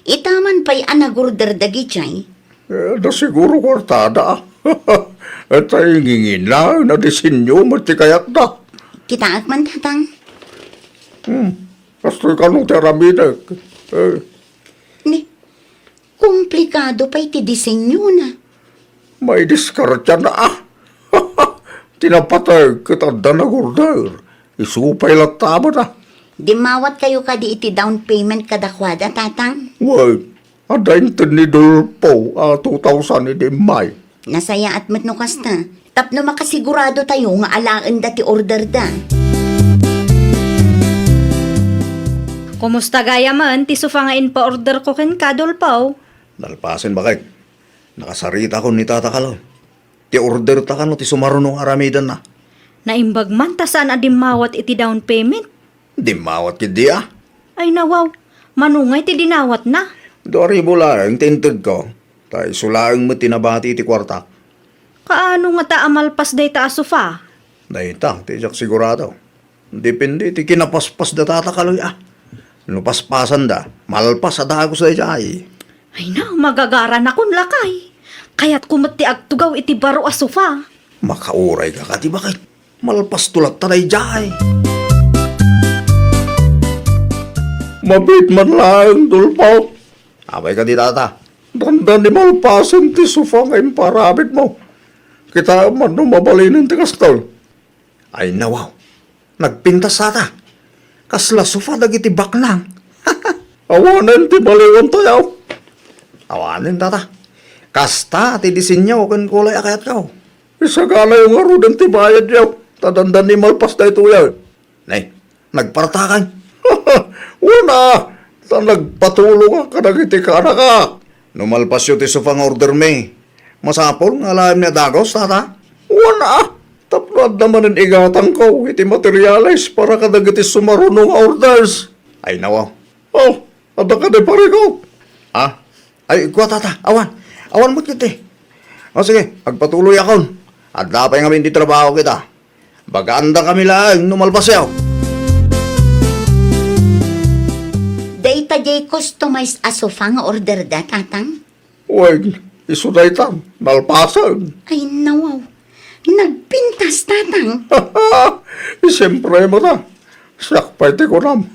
ita man pay a nag-order dagidiay? Eh, da siguro kuartada. Tay ngingina, na disenyo met ti kayatda. Kitaek man, Tatang. Hmm, kastoy kano ti aramidek. Eh. Ne, komplikado pay ti disenyona. Maidiskartiana, a. Ti napateg ket adda nag-order. Isu pay latta met, a. Dimmawatkayo kadi iti down payment kadakuada, Tatang? Wen, adda inted ni Dolfo a two thousand idi immay. Nasayaat met no kasta. Tapno makasigurado tayo nga alaenda ti orderda. Kumusta gayamen ti sofa nga impa-orderko kenka, Dolfo? Nalpasen, bakek. Nakasaritakon ni Tata Kaloy. Ti orderta kano ti sumaruno nga aramidenna. Naimbag man ta saan a dimmawat iti down payment. Dimmawat ketdi, a. Ay, nawaw. Mano ngay ti dinawatna? Dua ribu laeng ti intedko. Ta isu laeng met ti nabati iti kuartak. Kaano ngata a malpas dayta a sofa? Dayta, ti diak sigurado. Depende iti kinapaspasda, Tata Kaloy, a. No paspasanda, malpas a dagus daydiay. Ay na, magagaranakon, lakay. Kayatko met ti agtugaw iti baro a sofa. Makaurayka kadi, bakek. Malpasto latta daydiay. Mabiit man laeng, Dolfo. Apay kadi, Tata? Dandani malpasen ti sofa nga imparamidmo. Kitaem man no mabalinen ti kastoy. Ay, nawaw. Nagpintas, Tata. Kasla sofa dagiti baknang. Awanen ti baliwantayo. Awanen, Tata. Kasta ti disenyo ken kulay a kayatko. Isaganayo ngaruden ti bayadyo. Ta dandani malpas daytoy. Nay, nagpartakan. Wen a, ta nagpatulongak kadagiti kaanakak. No malpasyo ti sofa nga ordermi, masapul nga alaenmi a dagus, Tata? Wen a, tapno adda manen igatangko iti materials para kadagiti sumaruno nga orders. Ay, nawaw. Oh, adda kadi pareko? Ah? Ay, kua, Tata. Awan. Awan met ketdi. O, sige, agpatuloyakon. Adda pay ngamin ti trabaho kita. Bagaandakami laeng no malpasyo. Dayta diay customized a sofa nga orderda, Tatang? Wen, isu dayta, nalpasen. Ay, nawaw. Nagpintas, Tatang. Siyempre met a. Siak pay ti kunam.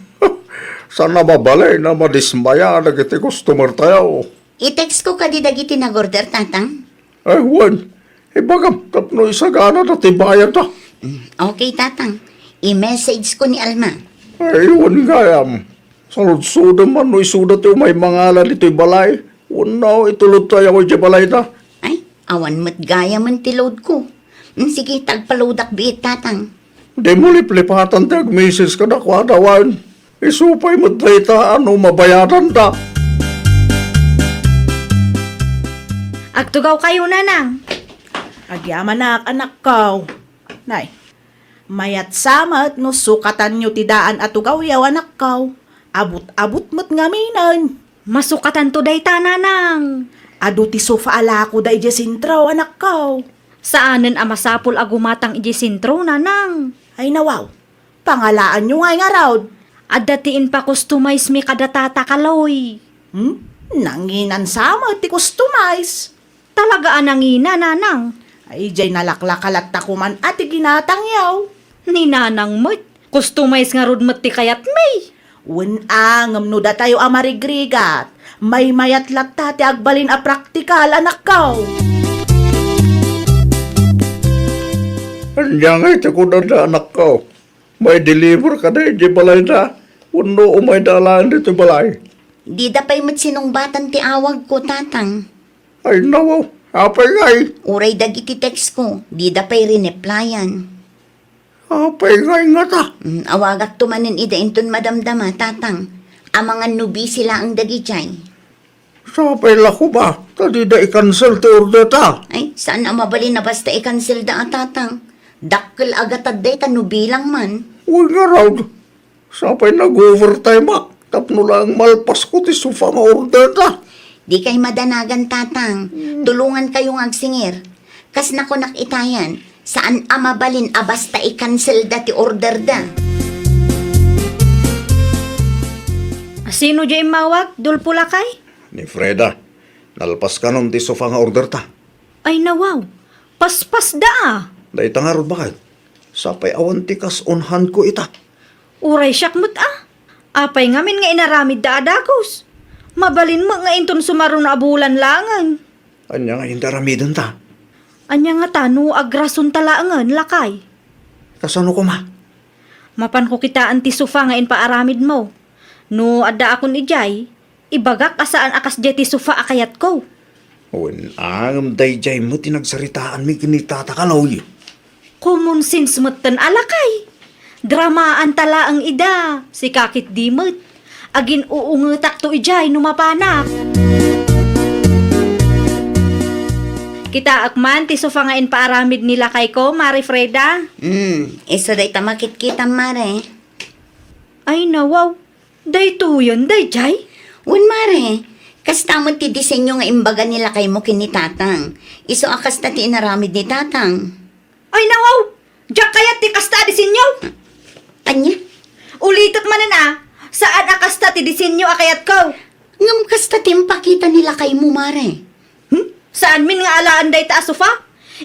Saan a mabalin a madismaya dagiti customer tayo. I-textko kadi dagiti nag-order, Tatang? Ay, wen. Ibagam tapno isaganada ti bayadda. Mm, okay, Tatang. I-messageko ni Alma. Ay, wen gayam. Saludsodem man no isuda ti umay mangala ditoy balay. Wenno itulodtayo idiay balayda. Ay, awan met gayamen ti loadko. Mm, sige, ta agpa-loadak biit, Tatang. Dimo liplipatan ti agmisis kadakuada, wen. Isu pay met dayta a no mabayadanda. Agtugawkayo, nanang. Agyamanak, anakko. Nay, mayat sa met no sukatanyo ti daan a tugawyo, anakko. Abut-abut met ngaminen. Masukatanto dayta, nanang. Adu ti sofa a lakoda idiay sentro, anakko. Saanen a masapul a gumatang idiay sentro, nanang. Ay, nawaw. Pangalaanyo ngay ngarud. Adda ti impakustomize mi kada Tata Kaloy. Hmm? Nanginan sa met ti kustomize. Talaga a nangina, nanang. Ay, jay nalaklaka latta koman a ti ginatangyo. Ni nanang met, kustomize ngarud met ti kayatmi. Wen a, ngem no datayo a marigrigat, maymayat latta ti agbalin a praktikal, anakko. Ania ngay ti kunada, anakko? May-deliver kada idiay balayda, wenno umayda laeng ditoy balay? Dida pay met sinungbatan ti awagko, Tatang. Ay, nawaw. Apay ngay? Uray dagiti textko, dida pay rineplyan. Apay ngay ngata? Mm, awagakto manen ida inton madamdama, Tatang. Amangan no busy laeng dagidiay. Sapay la koma, ta dida i-cancel ti orderta. Ay, saan a mabalin a basta i-cancelda a, Tatang. Dakkel a gatad dayta no bilang man. Wen ngarud, sapay nag-overtimeak tapno laeng malpasko ti sofa nga orderta. Dikay madanagan, Tatang. Hmm. Tulongankayo nga agsingir. Kas nakunak itayan, saan a mabalin a basta i-cancelda ti orderda. Sino diay immawag, Dolpo lakay? Ni Freda. Nalpaskanon ti sofa nga orderta. Ay, nawaw. Paspasda a. Dayta ngarud, baket. Sapay awan ti kas on handko ita. Uray siak met a. Apay ngamin nga inaramidda a dagus? Mabalin met nga inton sumaruno a bulan laengen. Ania nga inti aramidenta? Ania ngata no agrasonta laengen, lakay? Kasano koma? Mapanko kitaen ti sofa nga impaaramidmo. No addaakon idiay, ibagak a saan a kasdiay ti sofa a kayatko. Wen, ngem daydiay met ti nagsaritaanmi ken ni Tata Kaloy. Common sense metten a, lakay. Dramaanta laeng ida, sika ketdi met. Agin-uungetakto idiay no mapanak. Kitaek man ti sofa nga impaaramid ni lakayko, Mare Freda. Hmm, isu dayta makitkitam, Mare. Ay, nawaw. Daytoyen daydiay? Wen, Mare. Kasta met ti disenyo nga imbaga ni lakaymo ken ni Tatang. Isu a kasta ti inaramid ni Tatang. Ay, nawaw! Diak kayat ti kasta a disenyo! Ania? Ulitek manen a, saan a kasta ti disenyo a kayatko. Ngem kasta ti impakita ni lakaymo, Mare. Hmm? Saanmin nga alaen dayta a sofa?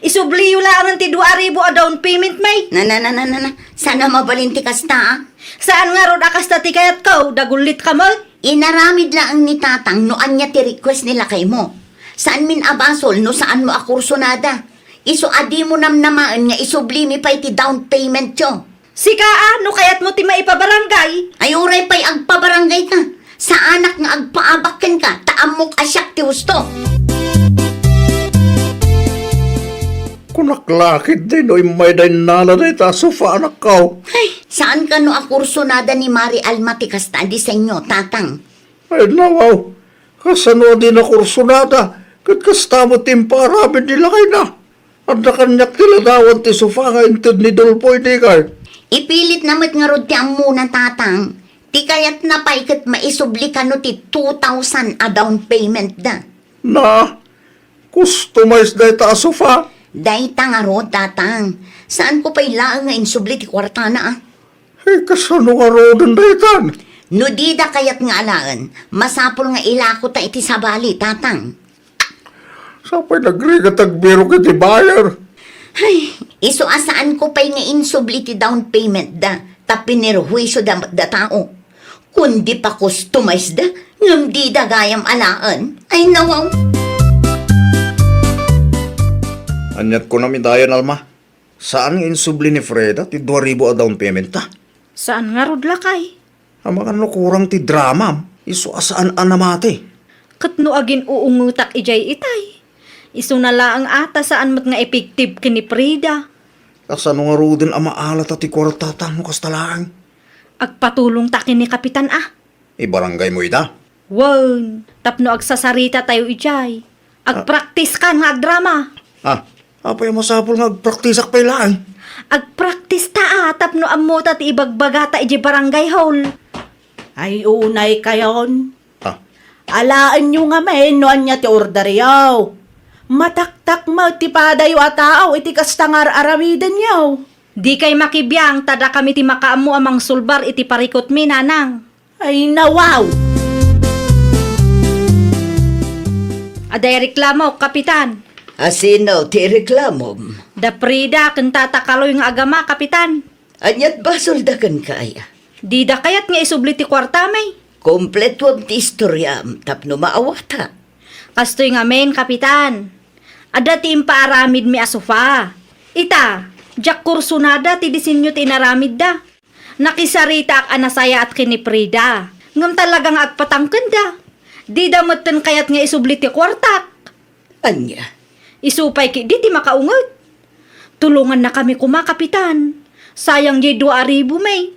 Isubliyo laengen ti dua a ribu a down payment, may. Na, na, na, na, na, na. Saan a mabalin ti kasta, a? Saan ngarud a kasta ti kayatko, dagullitka met? Inaramid laeng ni Tatang no ania ti request ni lakaymo. Saanmin a basol no saanmo a kursunada. Isu a dimo namnamaen nga isublimi pay ti down paymentyo. Sika a, no kayatmo ti maipabarangay. Ay, uray pay agpabarangayka. Saanak nga agpaabak kenka, ta ammok a siak ti husto. Kunak la ketdi no immayda innala dayta a sofa, anakko. Ay, saan kano a kursunada ni Mari Alma ti kasta a disenyo, Tatang? Ay, nawaw. Kasano a di nakursunada? Ket kasta met ti impaaramid ni lakayna. Adda kaniak ti ladawan ti sofa nga inted ni Dolpo, idi kay. Ipilitna met ngarud ti ammona, Tatang. Ti kayatna pay ket maisubli kano ti two thousand a down payment da. Na, customize dayta a sofa? Dayta ngarud, Tatang. Saanko pay laeng nga insubli ti kuartana, a. Ay, kasano ngaruden daytan? No dida kayat nga alaen, masapul nga ilakota iti sabali, Tatang. Sapay nagrigat agbirok iti buyer. Ay, isu a saanko pay nga insubli ti down payment da, ta pinerhuisyo da met da tao. Kundi pa-customize da, ngem dida gayam alaen. Ay, nawaw. Aniat kunam idayan, Alma? Saan nga insubli ni Freda ti dua ribu a down payment ta? Saan ngarud, lakay? Amangan no kurang ti dramam, isu a saan a namati. Ket no agin-uungetak idiay itay, isuna laeng a ta saan met nga effective ken ni Freda. Kasano ngaruden a maalata ti kuartata no kasta laeng? Agpatulongta ken ni Kapitan a. Ibarangaymo ida? Wen, tapno agsasarita tayo idiay. Agpraktiska nga agdrama. Ah, apay a masapul nga agpraktisak pay laeng? Agpraktista a tapno ammota ti ibagbagata idiay barangay hall. Ay, unay kayon. Ah. Alaenyo ngamin no ania ti orderyo. Mataktak met ti padayo a tao iti kasta nga ar-aramidenyo. Dikay makibiang ta dakami ti makaammo a mangsulbar iti parikutmi, nanang. Ay, nawaw! Adda ireklamok, Kapitan. A sino ti ireklamom? Da Frida ken Tata Kaloy nga agama, Kapitan. Ania't basolda kenka aya? Dida kayat nga isubli ti kuartami. Kompletuam ti istoriam tapno maawata. Kastoy ngamin, Kapitan. Adda ti impaaramidmi a sofa. Ita, diak kursunada ti disenyo ti inaramidda. Nakisaritaak a nasayaat ken ni Frida, ngem talaga nga agpatangkenda. Dida metten kayat nga isubli ti kuartak. Ania? Isu pay ketdi ti makaunget. Tulongannakami koma, Kapitan. Sayang diay dua a ribu mi.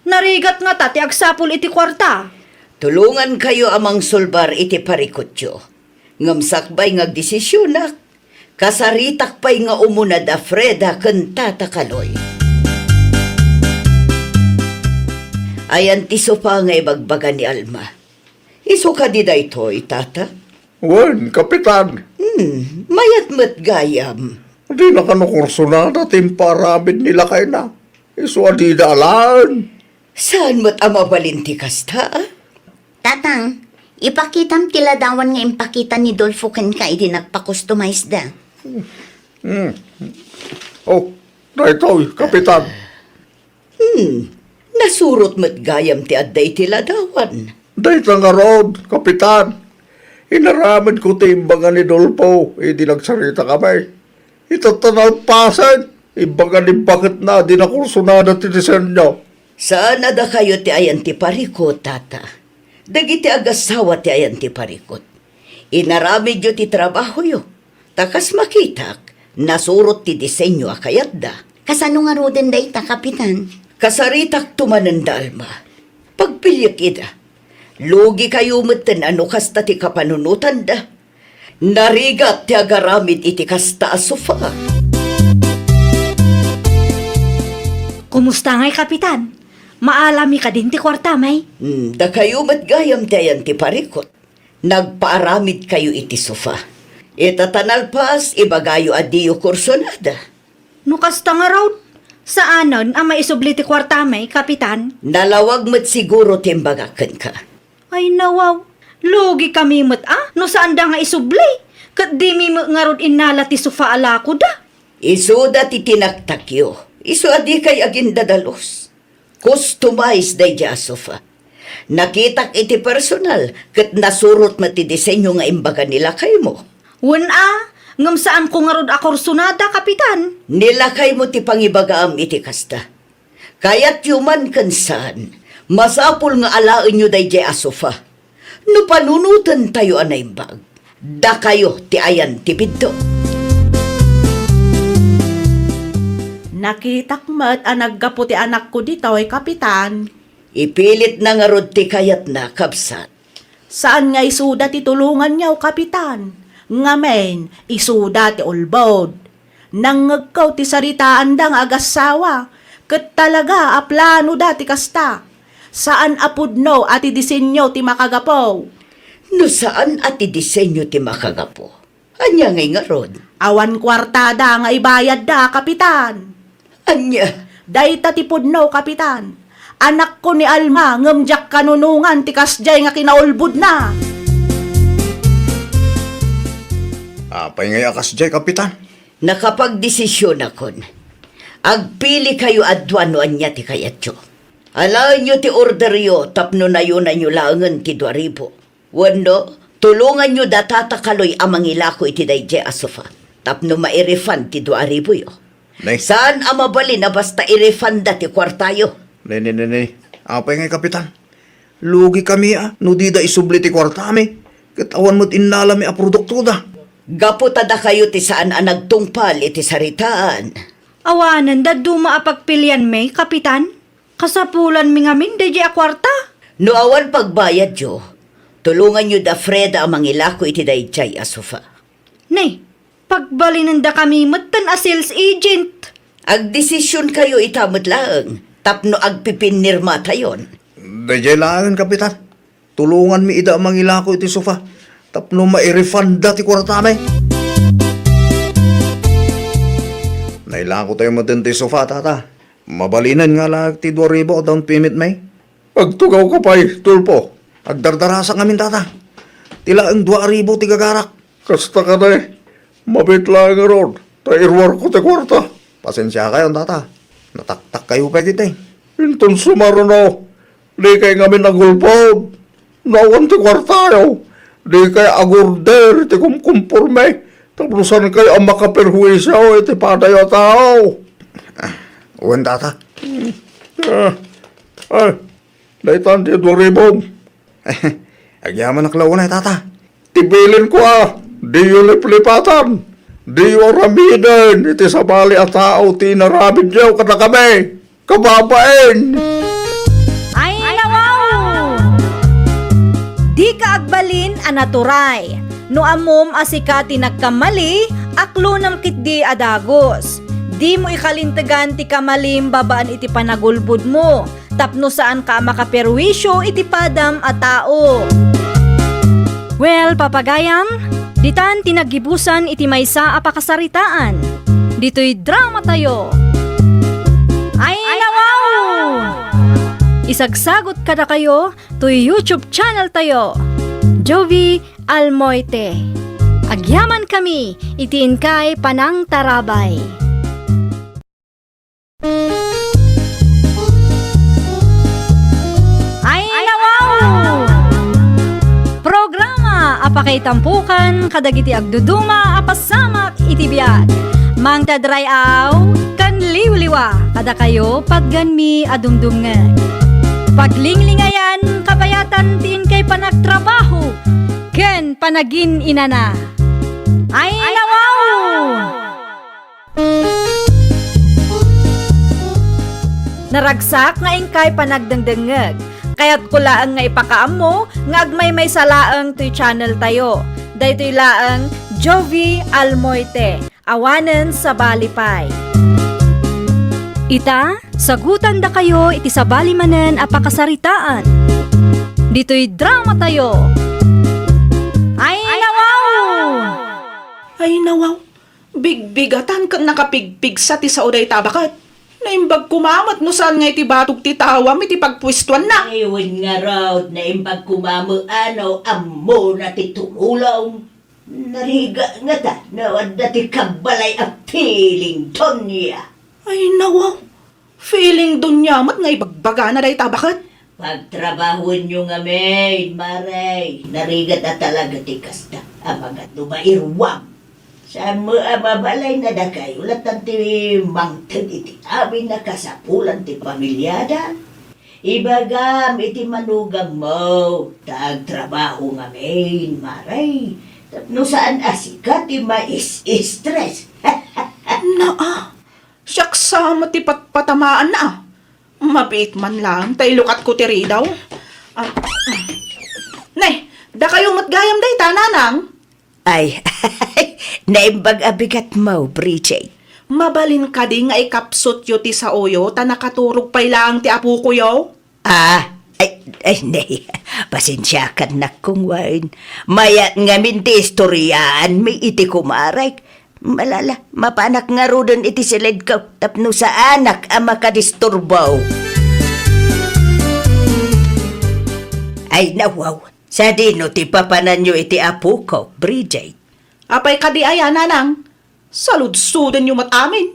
Narigat ngata ti agsapul iti kuarta. Tulongankayo a mangsulbar iti parikutyo. Ngem sakbay nga agdesisionak, kasaritak pay nga umuna da Freda ken Tata Kaloy. Ayan ti sofa nga ibagbaga ni Alma. Isu kadi daytoy, Tata? Wen, Kapitan. Hmm, mayat met gayam. Dina kano kursunada ti impaaramid ni lakayna. Isu a dida alaen. Saan met a mabalin ti kasta, a? Tatang, ipakitam ti ladawan nga impakita ni Dolfo kenka idi nagpa-customize da. Hmm. Oh, daytoy, Kapitan. Hmm, nasurot met gayam ti adda iti ladawan. Dayta ngarud, Kapitan. Inaramidko ti imbaga ni Dolfo idi nagsaritakamin. Itatta nalpasen, imbaga ni baketna a dina kursunada ti disenyo. Saan a dakayo ti ayan ti parikut, Tata. Dagiti agassawa ti ayan ti parikut. Inaramidyo ti trabahoyo. Ta kas makitak, nasurot ti disenyo a kayatda. Kasano ngaruden dayta, Kapitan? Kasaritakto manen da, Alma. Pagpiliek ida. Lugikayo metten a no kasta ti kapanunotanda. Narigat ti agaramid iti kasta a sofa. Kumusta ngay, Kapitan? Maalami kadin ti kuartami? Hmm, dakayo met gayam ti ayan ti parikut. Nagpaaramidkayo iti sofa. Ita ta nalpas, ibagayo a diyo kursunada. No kasta ngarud, saanen a maisubli ti kuartami, Kapitan? Nalawag met siguro ti imbagak kenka. Ay, nawaw. Lugikami met a no saanda nga isubli, ket dimi met ngarud innala ti sofa a lakoda. Isuda ti tinaktakyo. Isu a dikay agindadalus. Customize daydiay a sofa. Nakitak iti personal, ket nasurot met ti disenyo nga imbaga ni lakaymo. Wen a, ngem saanko ngarud a kursunada, Kapitan. Ni lakaymo ti pangibagaam iti kasta. Kayatyo man ken saan, masapul nga alaenyo daydiay a sofa. No panunotentayo a naimbag, dakayo ti ayan ti biddut. Nakitak met a naggapu ti anakko ditoy, Kapitan. Ipilitna ngarud ti kayatna, kabsat. Saan nga isuda ti tulonganyo, Kapitan. Ngamin, isuda ti ulbod. Nangngegko ti saritaanda nga agassawa, ket talaga a planoda ti kasta. Saan a pudno a ti disenyo ti makagapu. No saan a ti disenyo ti makagapu, ania ngay ngarud? Awan kuartada nga ibayadda, Kapitan. Ania? Dayta ti pudno, Kapitan. Anakko ni Alma, ngem diak kanunongan ti kasdiay nga kinaulbodna. Apay ngay a kasdiay, Kapitan? Nakapagdesisionakon. Agpilikayo a dua no ania ti kayatyo. Alaenyo ti orderyo tapno nayonanyo laengen ti dua ribu. Wenno, tulonganyo da Tata Kaloy a mangilako iti daydiay a sofa tapno mairefund ti dua ribuyo. Nay. Saan a mabalin a basta irefunda ti kuartayo. Nay, nay, nay, nay. Apay ngay, Kapitan? Lugikami a no dida isubli ti kuartami, ket awan met innalami a produktoda. Gapu ta dakayo ti saan a nagtungpal iti saritaan. Awanen dadduma a pagpilianmi, Kapitan. Kasapulanmi ngamin daydiay a kuarta. No awan pagbayadyo, tulonganyo da Freda a mangilako iti daydiay a sofa. Nay, pagbalinendakami metten a sales agent. Agdesisionkayo ita met laeng tapno agpipinirmatayon. Daydiay laengen, Kapitan. Tulonganmi ida a mangilako iti sofa tapno mairefunda ti kuartami. Nailako tayo metten ti sofa, Tata. Mabalinen nga laeng ti dua ribu a down payment, may. Agtugawka pay, Tulpo. Agdardarasak ngamin, Tata. Ti laeng dua ribu ti gagarak. Kasta kadi, mabiit laeng ngarud, ta iruarko ti kuarta. Pasensiakayon, Tata. Nataktakkayo pay ditoy. Inton sumaruno, dikay ngamin agulpod. No awan ti kuartayo, dikay agurder iti kumkumporme. Tapno saankay a makaperhuisio iti padayo a tao. Ah, wen, Tata. Ah, ay, daytan ti dua ribum. Agyamanak la unay, Tata. Ti bilinko a, diyo liplipatan, diyo aramiden iti sabali a tao ti inaramidyo kadakami, kababain. Ay, nawaw! Dika agbalin a naturay. No ammom a sika ti nagkamali, aklonam ketdi a dagus. Dimo ikalintegan ti kamalim babaen iti panagulbodmo. Tapno saanka a makaperwisyo iti padam a tao. Well, papagayam, ditan ti naggibusan iti maysa a pakasaritaan. Ditoy dramatayo. Ay, nawaw! Isagsagot kadakayo toy YouTube channeltayo, Jovi Almoite. Agyamankami iti inkay panangtarabay. Ay, nawaw! Programa a pakaitampukan kadagiti agduduma a pasamak iti biag. Mangted ray-aw ken liwliwa kadakayo, patganmi a dumdumngeg. Paglinglingayan kabayatan ti inkay panagtrabaho ken panagin-inana. Ay, nawaw! Naragsak nga inkay panagdengdengngeg. Kayatko laeng nga ipakaammo nga agmaymaysa laeng toy channeltayo. Daytoy laeng Jovi Almoite, awanen sabali pay. Ita, sagutandakayo iti sabali manen a pakasaritaan. Ditoy dramatayo. Ay, nawaw! Ay, nawaw! Bigbigatan ken nakapigpigsa ti sao dayta a baket. Naimbag koma met no saan nga iti batog ti tawam iti pagpuestuanna. Ay, wen ngarud, naimbag koma met a no ammona ti tumulong. Narigat ngata no adda ti kabbalay a feeling, Donya. Ay, nawaw. Feeling Donya met nga ibagbagana dayta a baket. Pagtrabahoenyo ngamin, Mare. Narigat a talaga ti kasta a magadu mairuam. Saan mo a mabalay nga dakayo latan ti mangted iti amin a kasapulan ti pamiliada? Ibagam iti manugammo, ta agtrabaho ngamin, Mare. Tapno saan a sika ti mais-stress. Naa, siak sa met ti patpatamaanna, a. Mabiit man laeng ta ilukatko ti ridaw. Ah, nay, dakayo met gayam dayta, nanang? Ay, naimbag a bigatmo, Bridget. Mabalin kadi nga ikapsutyo ti saoyo ta nakaturog pay laeng ti apokoyo? Ah, ay, ay, nay. Pasensiakan, nakkong Wine. Mayat ngamin ti istoryaanmi iti kumarek. Malala, mapanak ngaruden iti siledko tapno saanak a makadisturbo. Ay, nawaw. Sadino ti papananyo iti apoko, Bridget? Apay kadi aya, nanang? Saludsodenyo met amin.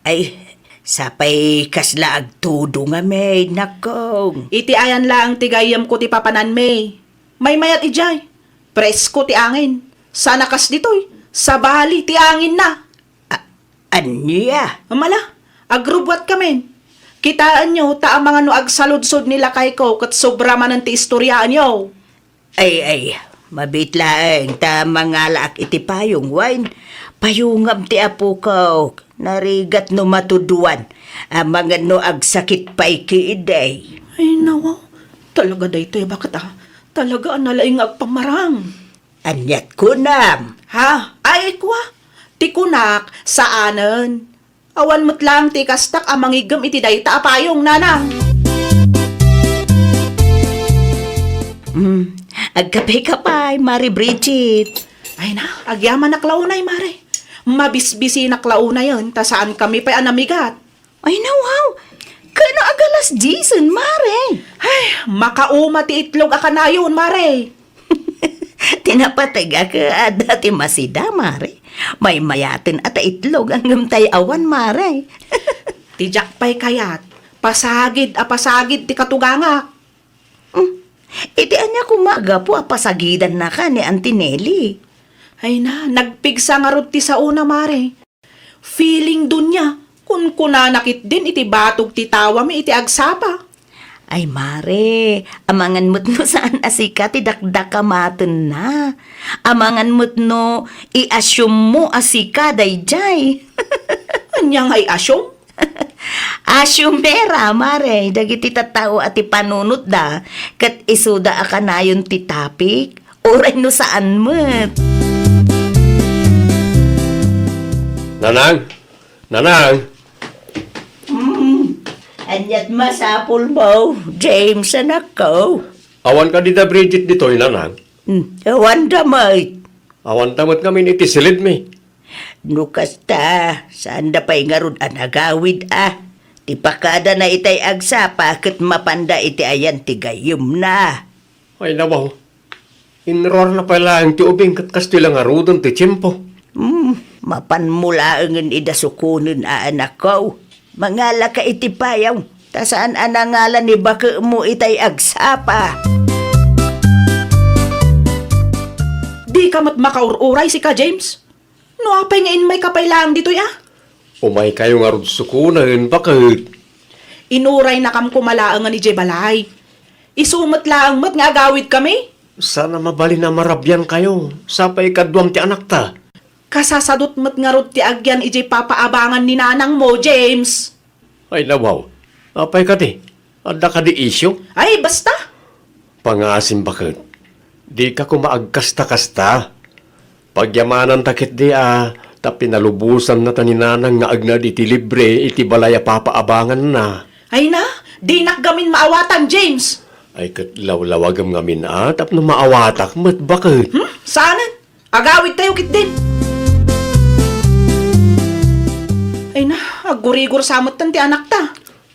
Ay, sapay kasla agtudo ngamin, nakkong. Iti ayan laeng ti gayyemko ti papananmi. Maymayat idiay. Presko ti angin. Sana kas ditoy, sabali ti anginna. A-, ania? Mala, agrubbuatkamin. Kitaenyo, ta amangan no agsaludsod ni lakayko ket sobra manen ti istoryaenyo. Ay, ay, mabiit laeng ta mangalaak iti payong, Wine. Payongam ti apoko. Narigat no matuduan, amangan no agsakit pay kidi. Ay, nawaw. Talaga daytoy, baket, ah. Talaga a nalaing nga agpamarang. Aniat kunam? Ha? Ay, kua. Ti kunak, saanen. Awan met laeng ti ikastak a mangiggem iti dayta a payong, nanang. Hmm. Agkape ka pay, Mare Bridget. Ay na, agyamanak la unay, Mare. Mabisbisinak la unayen, ta saan kami pay a namigat. Ay, nawaw. Kano agalas disen, Mare? Ay, makauma ti itlog a kanayon, Mare. Ti napateg a kaada ti masida, Mare. Maymayaten a ta itlog, ngem tay awan, Mare. Ti diak pay kayat, pasagid a pasagid ti katugangak. Hmm. Iti ania koma a gapu a pasagidannaka ni Auntie Nelly? Ay na, nagpigsa ngarud ti saona, Mare. Feeling dunia, kunkunana ketdin iti batog ti tawami iti agsapa. Ay, Mare, amangan met no saan a sika ti dakdakamatenna. Amangan met no i-assume mo a sika daydiay. Ania nga i-assume? Assume ra, Mare, dagiti tattao a ti panunotda ket isuda a kanayon ti topic, uray no saan met. Nanang! Nanang! Hmm, aniat masapulmo, James, anakko? Awan kadi da Bridget ditoy, Nanang? Hmm, awanda met. Awanta met ngamin iti silidmi. No kasta, saanda pay ngarud a nagawid a. Ti pakadana itay agsapa ket mapanda iti ayan ti gayyemna. Ay, nawaw. Inruarna pay laeng ti ubing ket kastoy la ngaruden ti tiempo. Hmm, mapanmo laengen ida sukonen a anakko. Mangalaka iti payaw, ta saan a nangala ni bakemo itay agsapa. Dika met makaur-uray sika, James. No apay nga immayka pay laeng ditoy a? Umaykayo ngarud sukonen, baket. Inuraynakam koma laengen idiay balay. Isu met laeng met nga agawidkami. Saan a mabalin a marabiankayo, sapay ikaduam ti anakta. Kasasadot met ngarud ti agyan idiay papaabangan ni nanangmo, James. Ay, nawaw. Apay kadi? Adda kadi isyu? Ay, basta! Pangasim, baket. Dika koma agkasta-kasta. Pagyamananta ketdi a, ta pinalubosannata ni nanang nga agna iti libre iti balay a papaabanganna. Ay na, dinak gamin maawatan, James. Ay, ket lawlawagem ngamin a, tapno maawatak met, baket. Hmm? Saanen? Agawidtayo ketdin. Ay na, aggurigor sa metten ti anakta.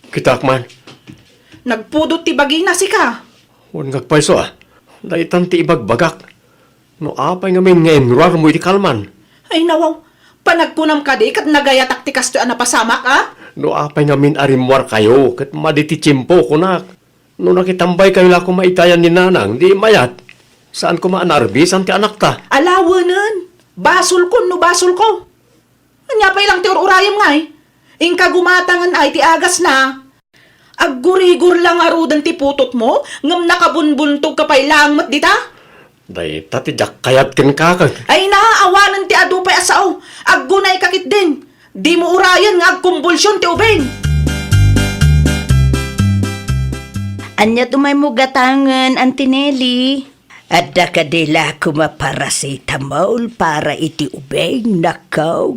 Kitaak man. Nagpudot ti bagina, sika. Wen nga agpayso a, daytan ti ibagbagak. No apay ngamin nga inruarmo iti kalman? Ay, nawaw. Panagkunam kadi ket nagayatak ti kastoy a napasamak, a? No apay ngamin a rimmuarkayo ket madi ti tiempo, kunak. No nakitambaykayo la koma itayan ni nanang, di mayat. Saan koma a naarbisan ti anakta. Alawenen. Basolko no basolko. Ania pay lang ti ur-urayem ngay? Inka gumatangen ay ti agasna. Aggurigor la ngaruden ti putotmo, ngem nakabunbuntogka pay laeng met dita? Dayta ti diak kayat kenka. Ay na, awanen ti adu pay a sao. Aggunayka ketdin. Dimo urayen nga agkumbulsion ti ubing. Ania ti umaymo gatangen, Auntie Nelly? Adda kadi la koma paracetamol para iti ubing, nakko?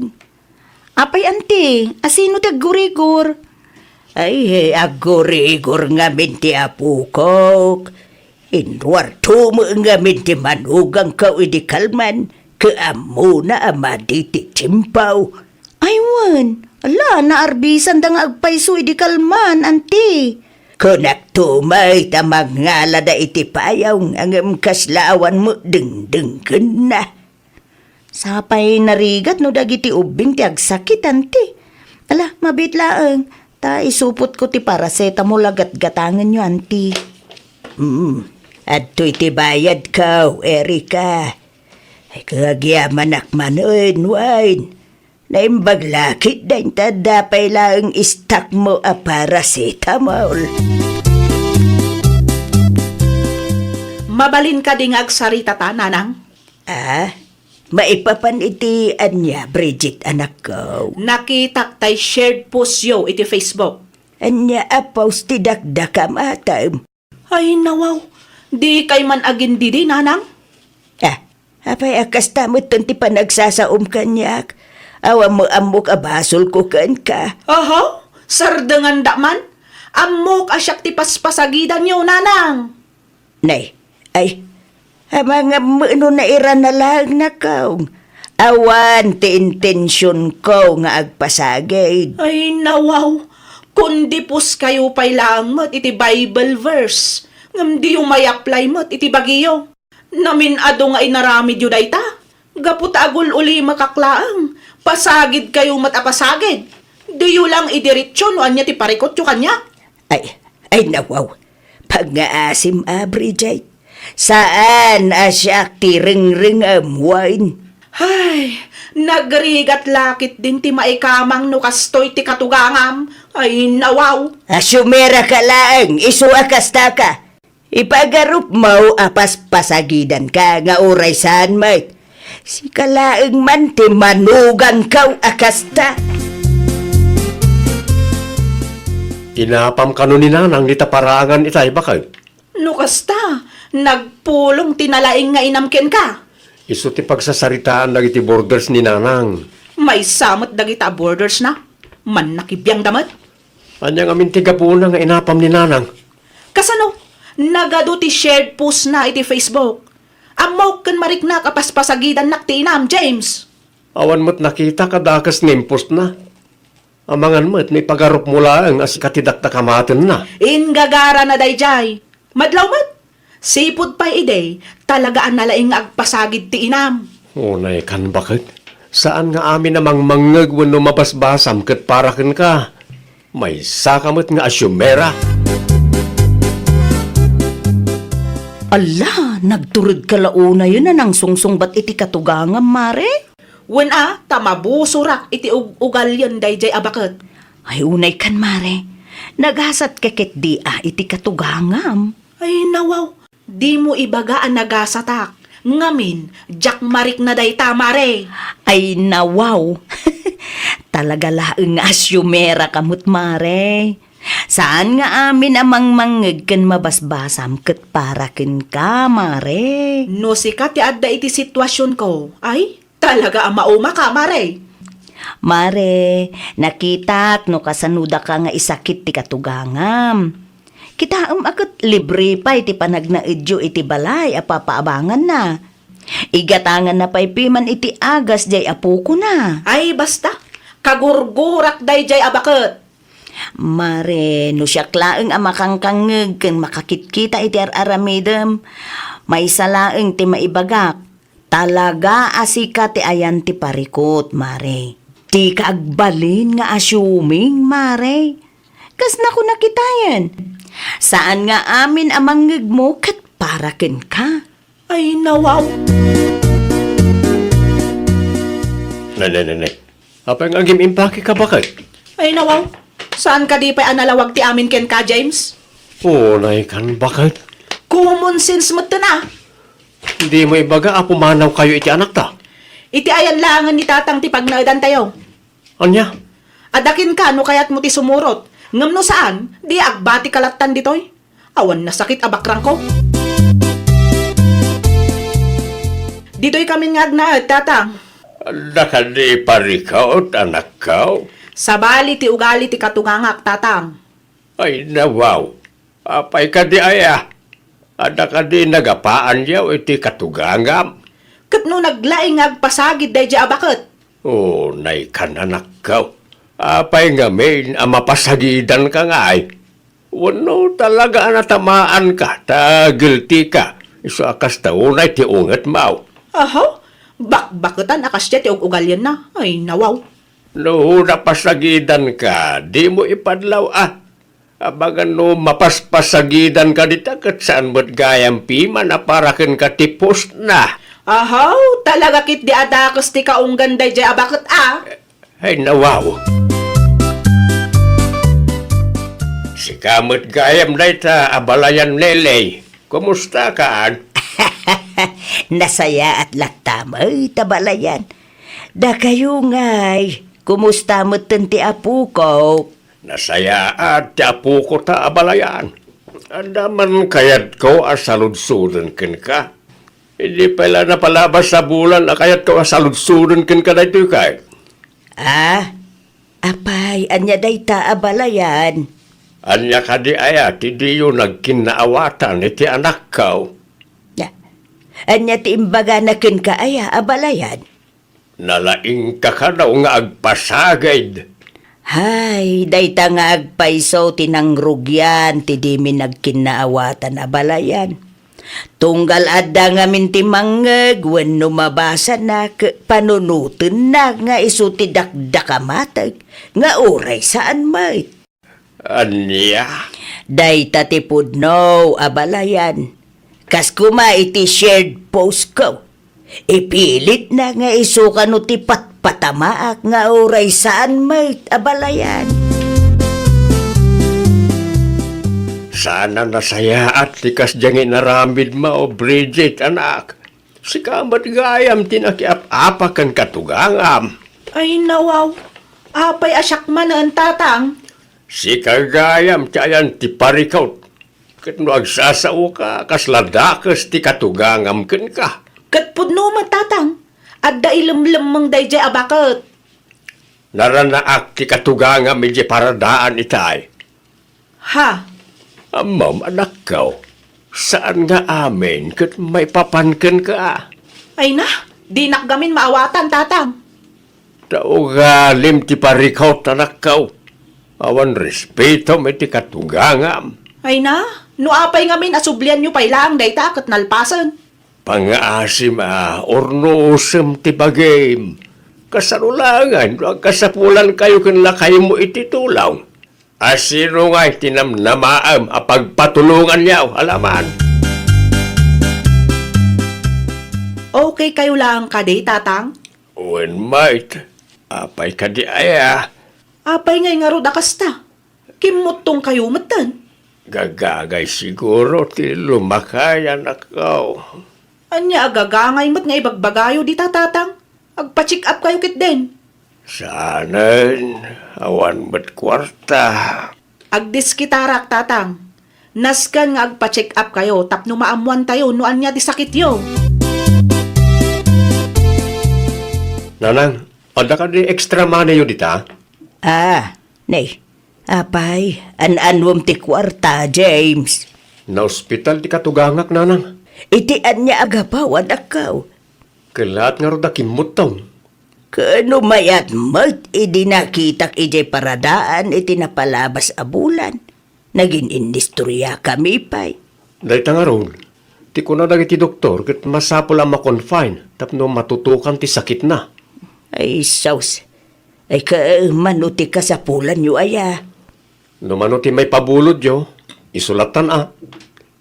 Apay, anti, asino ti aggurigor? Ay, aggurigor ngamin ti apokok. Inruarto met ngamin ti manugangko idi kalman, ket ammona a madi ti tiempo. Ay wen, ala, naarbisanda nga agpayso idi kalman, anti. Kunakto met a mangalada iti payaw ngem kasla awan met dengdenggenna. Sapay narigat no dagiti ubbing ti agsakit, anti. Ala, mabiit laeng, ta isupotko ti paracetamol a gatgatangenyo, anti. Hmm, adtoy ti bayadko, Erika. Ay, kagyamanak manen, wen. Naimbag la ketdin ta adda pay laeng istakmo a paracetamol. Mabalin kadi nga agsarita ta, Nanang? Ah? Maipapan iti ania, Bridget, anakko? Nakitak tay shared post yo iti Facebook. Ania a post ti dakdakam, atam? Ay, nawaw. Di kay man agindidi, nanang? Ah, apay a kasta metten ti panagsasaom kaniak? Awan mo ammok a basolko kenka. Aha? Sardengandak man? Ammok a siak ti paspasagidanyo, nanang. Nay, ay, amangan no nairana laeng, nakong. Awan ti intensionko nga agpasagid. Ay, nawaw. Kundi post kayo pay laeng met iti Bible verse. Ngem diyo may-apply met iti bagiyo. Namin-ado nga inaramidyo dayta. Gapu ta agul-ulimakak laeng, pasagid kayo met a pasagid. Diyo lang idiretso no ania ti parikutyo kaniak. Ay, ay, nawaw. Pangngaasim a, Bridget. Saan a siak ti rengrengem, wen? Ay, nagrigat la ketdin ti maikamang no kastoy ti katugangam. Ay, nawaw. Asumera ka laeng, isu a kasta ka. Ipagarupmo a paspasagidanka nga uray saan met. Sika laeng man ti manuganko a kasta. Inapam kano ni Nanang dita paraangan itay, baket? No kasta, nagpulong ti nalaing nga inam kenka. Isu ti pagsasaritaan dagiti boarders ni Nanang. Maysa met dagita a boarders na. Mannakibiangda met. Ania ngamin ti gapuna nga inapam ni Nanang? Kasano? Nagadu ti shared post na iti Facebook. Ammok ken mariknak a paspasagidannak ti inam, James. Awan met nakitak a dakes nga impostna. Amangan met no ipagarupmo laeng a sika ti dakdakamatenna. Inggagara na daydiay. Madlaw met. Sipud pay idi, talaga a nalaing nga agpasagid ti inam. Unay kan, baket. Saan nga amin a mangmangngeg wenno mabasbasam ket para kenka. Maysaka met nga asumera. Alla, nagturedka la unayen a nangsungsungbat iti katugangam, Mare? Wen a, ta mabusorak iti ug-, ugalien daydiay a baket. Ay, unay kan, Mare. Nagasatka ketdi a iti katugangam. Ay, nawaw. Dimo ibaga a nagasatak. Ngamin, diak marikna dayta, Mare. Ay, nawaw. Talaga laeng nga asumera ka met, Mare. Saan nga amin a mangmangngeg ken mabasbasam ket para kenka, Mare. No sika ti adda iti situasionko, ay, talaga a maumaka, Mare. Mare, nakitak no kasano daka nga isakit ti katugangam. Kitaem a ket libre pay ti panagnaedyo iti balay a papaabanganna. Igatanganna pay piman iti agas diay apokona. Ay, basta. Kagurgurak daydiay a baket. Mare, no siak laeng a makangkangngeg ken makakitkita iti ar-aramidem, maysa laeng ti maibagak. Talaga a sika ti ayan ti parikut, Mare. Dika agbalin nga assuming, Mare. Kasna ko nakitayen. Saan nga amin a mangngegmo ket para kenka. Ay, nawaw. Ne, ne, ne, ne. Apay nga agim-impake ka, baket? Ay, nawaw. Saan kadi pay a nalawag ti amin kenka, James? Unay kan, baket. Common sense met ten a. Dimo ibaga a pumanaw kayo iti anakta? Iti ayan laengen ni Tatang ti pagnaedantayo. Ania? Adda kenka no kayatmo ti sumurot. Ngem no saan, di agbati ka lattan ditoy. Awan nasakit a bakrangko. Ditoy kamin nga agnaed, Tatang. Adda kadi parikut, anakko? Sabali ti ugali ti katugangak, Tatang. Ay, nawaw. Apay kadi aya? Adda kadi nagapaanyo iti katugangam? Ket no naglaing nga agpasagid daydiay a baket? Unay kan, anakko. Apay ngamin a mapasagidanka ngay? Wenno talaga a natamaanka ta guilty ka? Isu a kasta unay ti ungetmo. Aha? Bakbaketan a kasdiay ti ug-ugalianna? Ay, nawaw. No napasagidanka, dimo ipadlaw a. Amangan no mapaspasagidanka dita ket saan met gayam piman a para kenka ti postna. Ahaw, talaga ketdi a dakes ti kaunggan daydiay a baket a. Ay, nawaw. Sika met gayam dayta a balayan, Leley. Kumusta kaan? Nasayaat latta met, abalayan. Dakayo ngay, kumusta metten ti apokok? Nasayaat ti apokot a abalayan. Adda man kayatko a saludsoden kenka. Idi pay la napalabas a bulan a kayatko a saludsoden kenka daytoy kay. Ah, apay, ania dayta, abalayan? Ania kadi aya ti diyo nagkinnaawatan iti anakko? Ah, ania ti imbagana kenka aya, abalayan? Nalaingka kano nga agpasagid. Hay, dayta nga agpayso ti nangrugian ti dimi nagkinnaawatan, abalayan. Tunggal adda ngamin ti mangngeg wenno mabasana, panunotenna nga isu ti dakdak a mateg nga uray saan met. Ania? Dayta ti pudno, abalayan. Kas koma iti shared post ko. Ipilitna nga isu kano ti patpatamaak nga uray saan met, abalayan. Saan a nasayaat ti kasdiay nga inaramidmo, Bridget, anak. Sika met gayam ti nakiap-apa ken katugangam. Ay, nawaw. Apay a siak manen, Tatang? Sika gayam ti ayan ti parikut. Ket no agsasaoka, kasla dakes ti katugangam kenka. Ket pudno met, Tatang. Adda ilemlemmeng daydiay a baket. Naranaak ti katugangam idiay paradaan itay. Ha? Ammom, anakko, saan nga amin ket maipapan kenka. Ay na, dinak gamin maawatan, Tatang. Ta ugalim ti parikut, anakko. Awan respetom iti katugangam. Ay na, no apay ngamin a sublianyo pay laeng dayta ket nalpasen. Pangngaasim a urnosem ti bagim. Kasano laengen no agkasapulankayo ken lakaymo iti tulong? A sino ngay ti namnamaem a pagpatulonganyo, alaman? Okay kayo laeng kadi, Tatang? Wen, mait. Apay kadi aya? Apay ngay ngarud a kasta? Kimmuttong kayo metten. Gagagay siguro ti lumakay, anakko. Ania a gagangay met nga ibagbagayo dita, Tatang? Agpa-check up kayo ketdin. Saanen, awan met kuarta. Agdiskitarak, Tatang. Nasken nga agpa-check up kayo tapno maammoantayo no ania ti sakityo. Nanang, adda kadi extra moneyyo dita? Ah, ne, Apay, an-anwem ti kuarta, James. Naospital ti katugangak, nanang. Iti ania a gapu, anakko? Kellaat ngarud a kimmuttong. Ken no mayat met idi nakitak idiay paradaan iti napalabas a bulan, nagin-inistoriakami pay. Dayta ngarud, ti kuna dagiti doktor ket masapul a ma-confine tapno matutukan ti sakitna. Ay, sus. Ay, ka, mano ti kasapulanyo aya? No mano ti maipabulodyo, isu lattan a.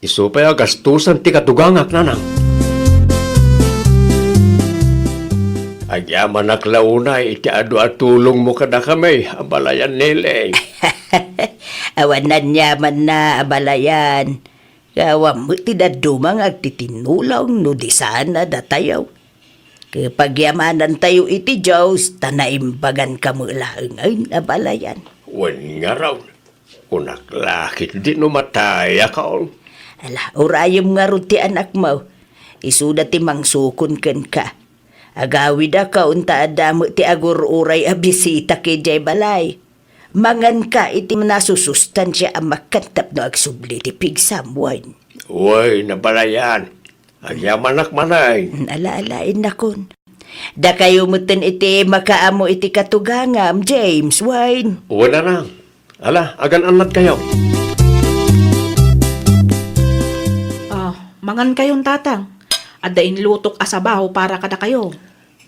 Isu pay a gastusan ti katugangak, nanang. Agyamanak la unay iti adu a tulongmo kadakami, abalayan, Neleng. Awan aniamanna, abalayan. Awan met ti dadduma nga agtitinnulong no di saan a datayo. Ket pagyamanantayo iti Dios ta naimbaganka met laengen, abalayan. Wen ngarud, kunak la ketdi no matayakon. Ala, urayem ngarud ti anakmo. Isuda ti mangsukon kenka. Agawidakon ta adda met ti agur-uray a bisita idiay balay. Manganka iti nasusustansia a makan tapno agsubli ti pigsam, wen. Wen, abalayan. Agyamanak manen. Ala, ala, innakon. Dakayo metten iti makaammo iti katugangam, James, wen. Wen, nanang. Ala, agan-annadkayo. Ah, mangankayon, Tatang. Adda inlutok a sabaw para kadakayo.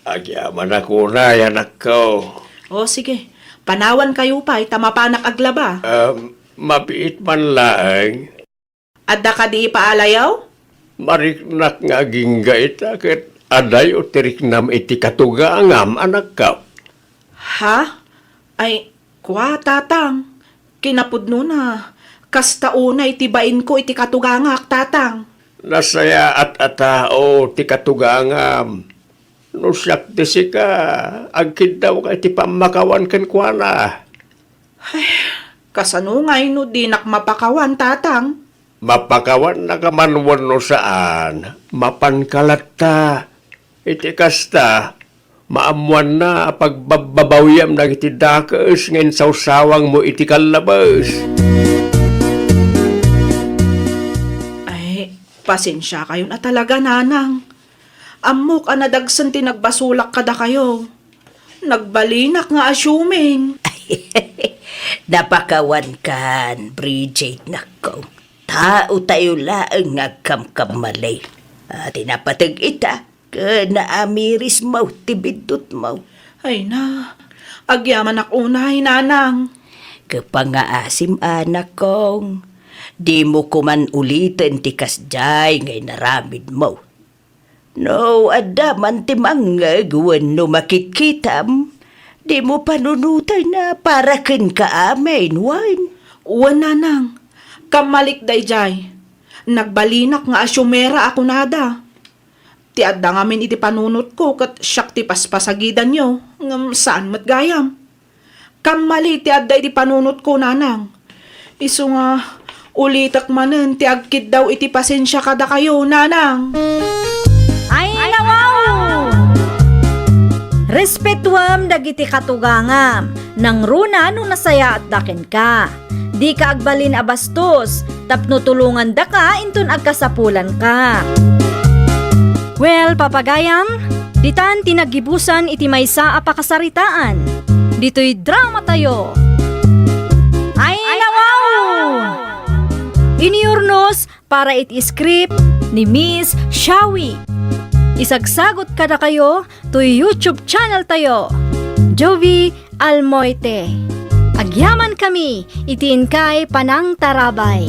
Agyamanak unay, anakko. O, sige. Panawankayo pay ta mapanak aglaba. Ah, mabiit man laeng. Adda kadi ipaalayo? Mariknak nga agingga ita ket adayo ti riknam iti katugangam, anakko. Ha? Ay, kua, Tatang. Kinapudnona, kasta unay ti bainko iti katugangak, Tatang. Nasayaat a tao ti katugangam. No siak ti sika, agkiddawka iti pammakawan kenkuana. Kasano ngay no dinak mapakawan, Tatang? Mapakawannaka man wenno saan, mapanka latta. Iti kasta, maammoanna a pagbabbabawiam dagiti dakes nga insawsawangmo iti kallabes. Ay, pasensiakayon a talaga, Nanang. Ammok a nadagsen ti nagbasolak kadakayo. Nagbalinak nga asiuming. Napakawankan, Bridget, nakko. Tao tayo laeng nga agkamkamali. A, ti napateg ita, ket naamirismo ti biddutmo. Ay na, agyamanak unay, Nanang. Kapangaasim, anakkong. Dimo koman uliten ti kasdiay nga inaramidmo. No adda man ti mangngeg wenno makitkitam, dimo panunoten a para kenka amin, wen? Wen, Nanang. Kammalik daydiay. Nagbalinak nga asiumera a kunada. Ti adda ngamin iti panunotko ket siak ti paspasagidanyo, ngem saan met gayam. Kammali ti adda iti panunotko, Nanang. Isu nga, ulitek manen ti agkiddaw iti pasensia kadakayo, Nanang. Ay, nawaw! Respetuam dagiti katugangam, nangruna no nasayaatda kenka. Dika agbalin a bastos, tapno tulongandaka inton agkasapulanka. Well, papagayam, ditan ti naggibusan iti maysa a pakasaritaan. Ditoy drama tayo. Ay, nawaw! Iniurnos para iti script ni Miss Shawi. Isagsagot kadakayo toy YouTube channel tayo, Jovie Almoite. Agyaman kami iti inkay panangtarabay.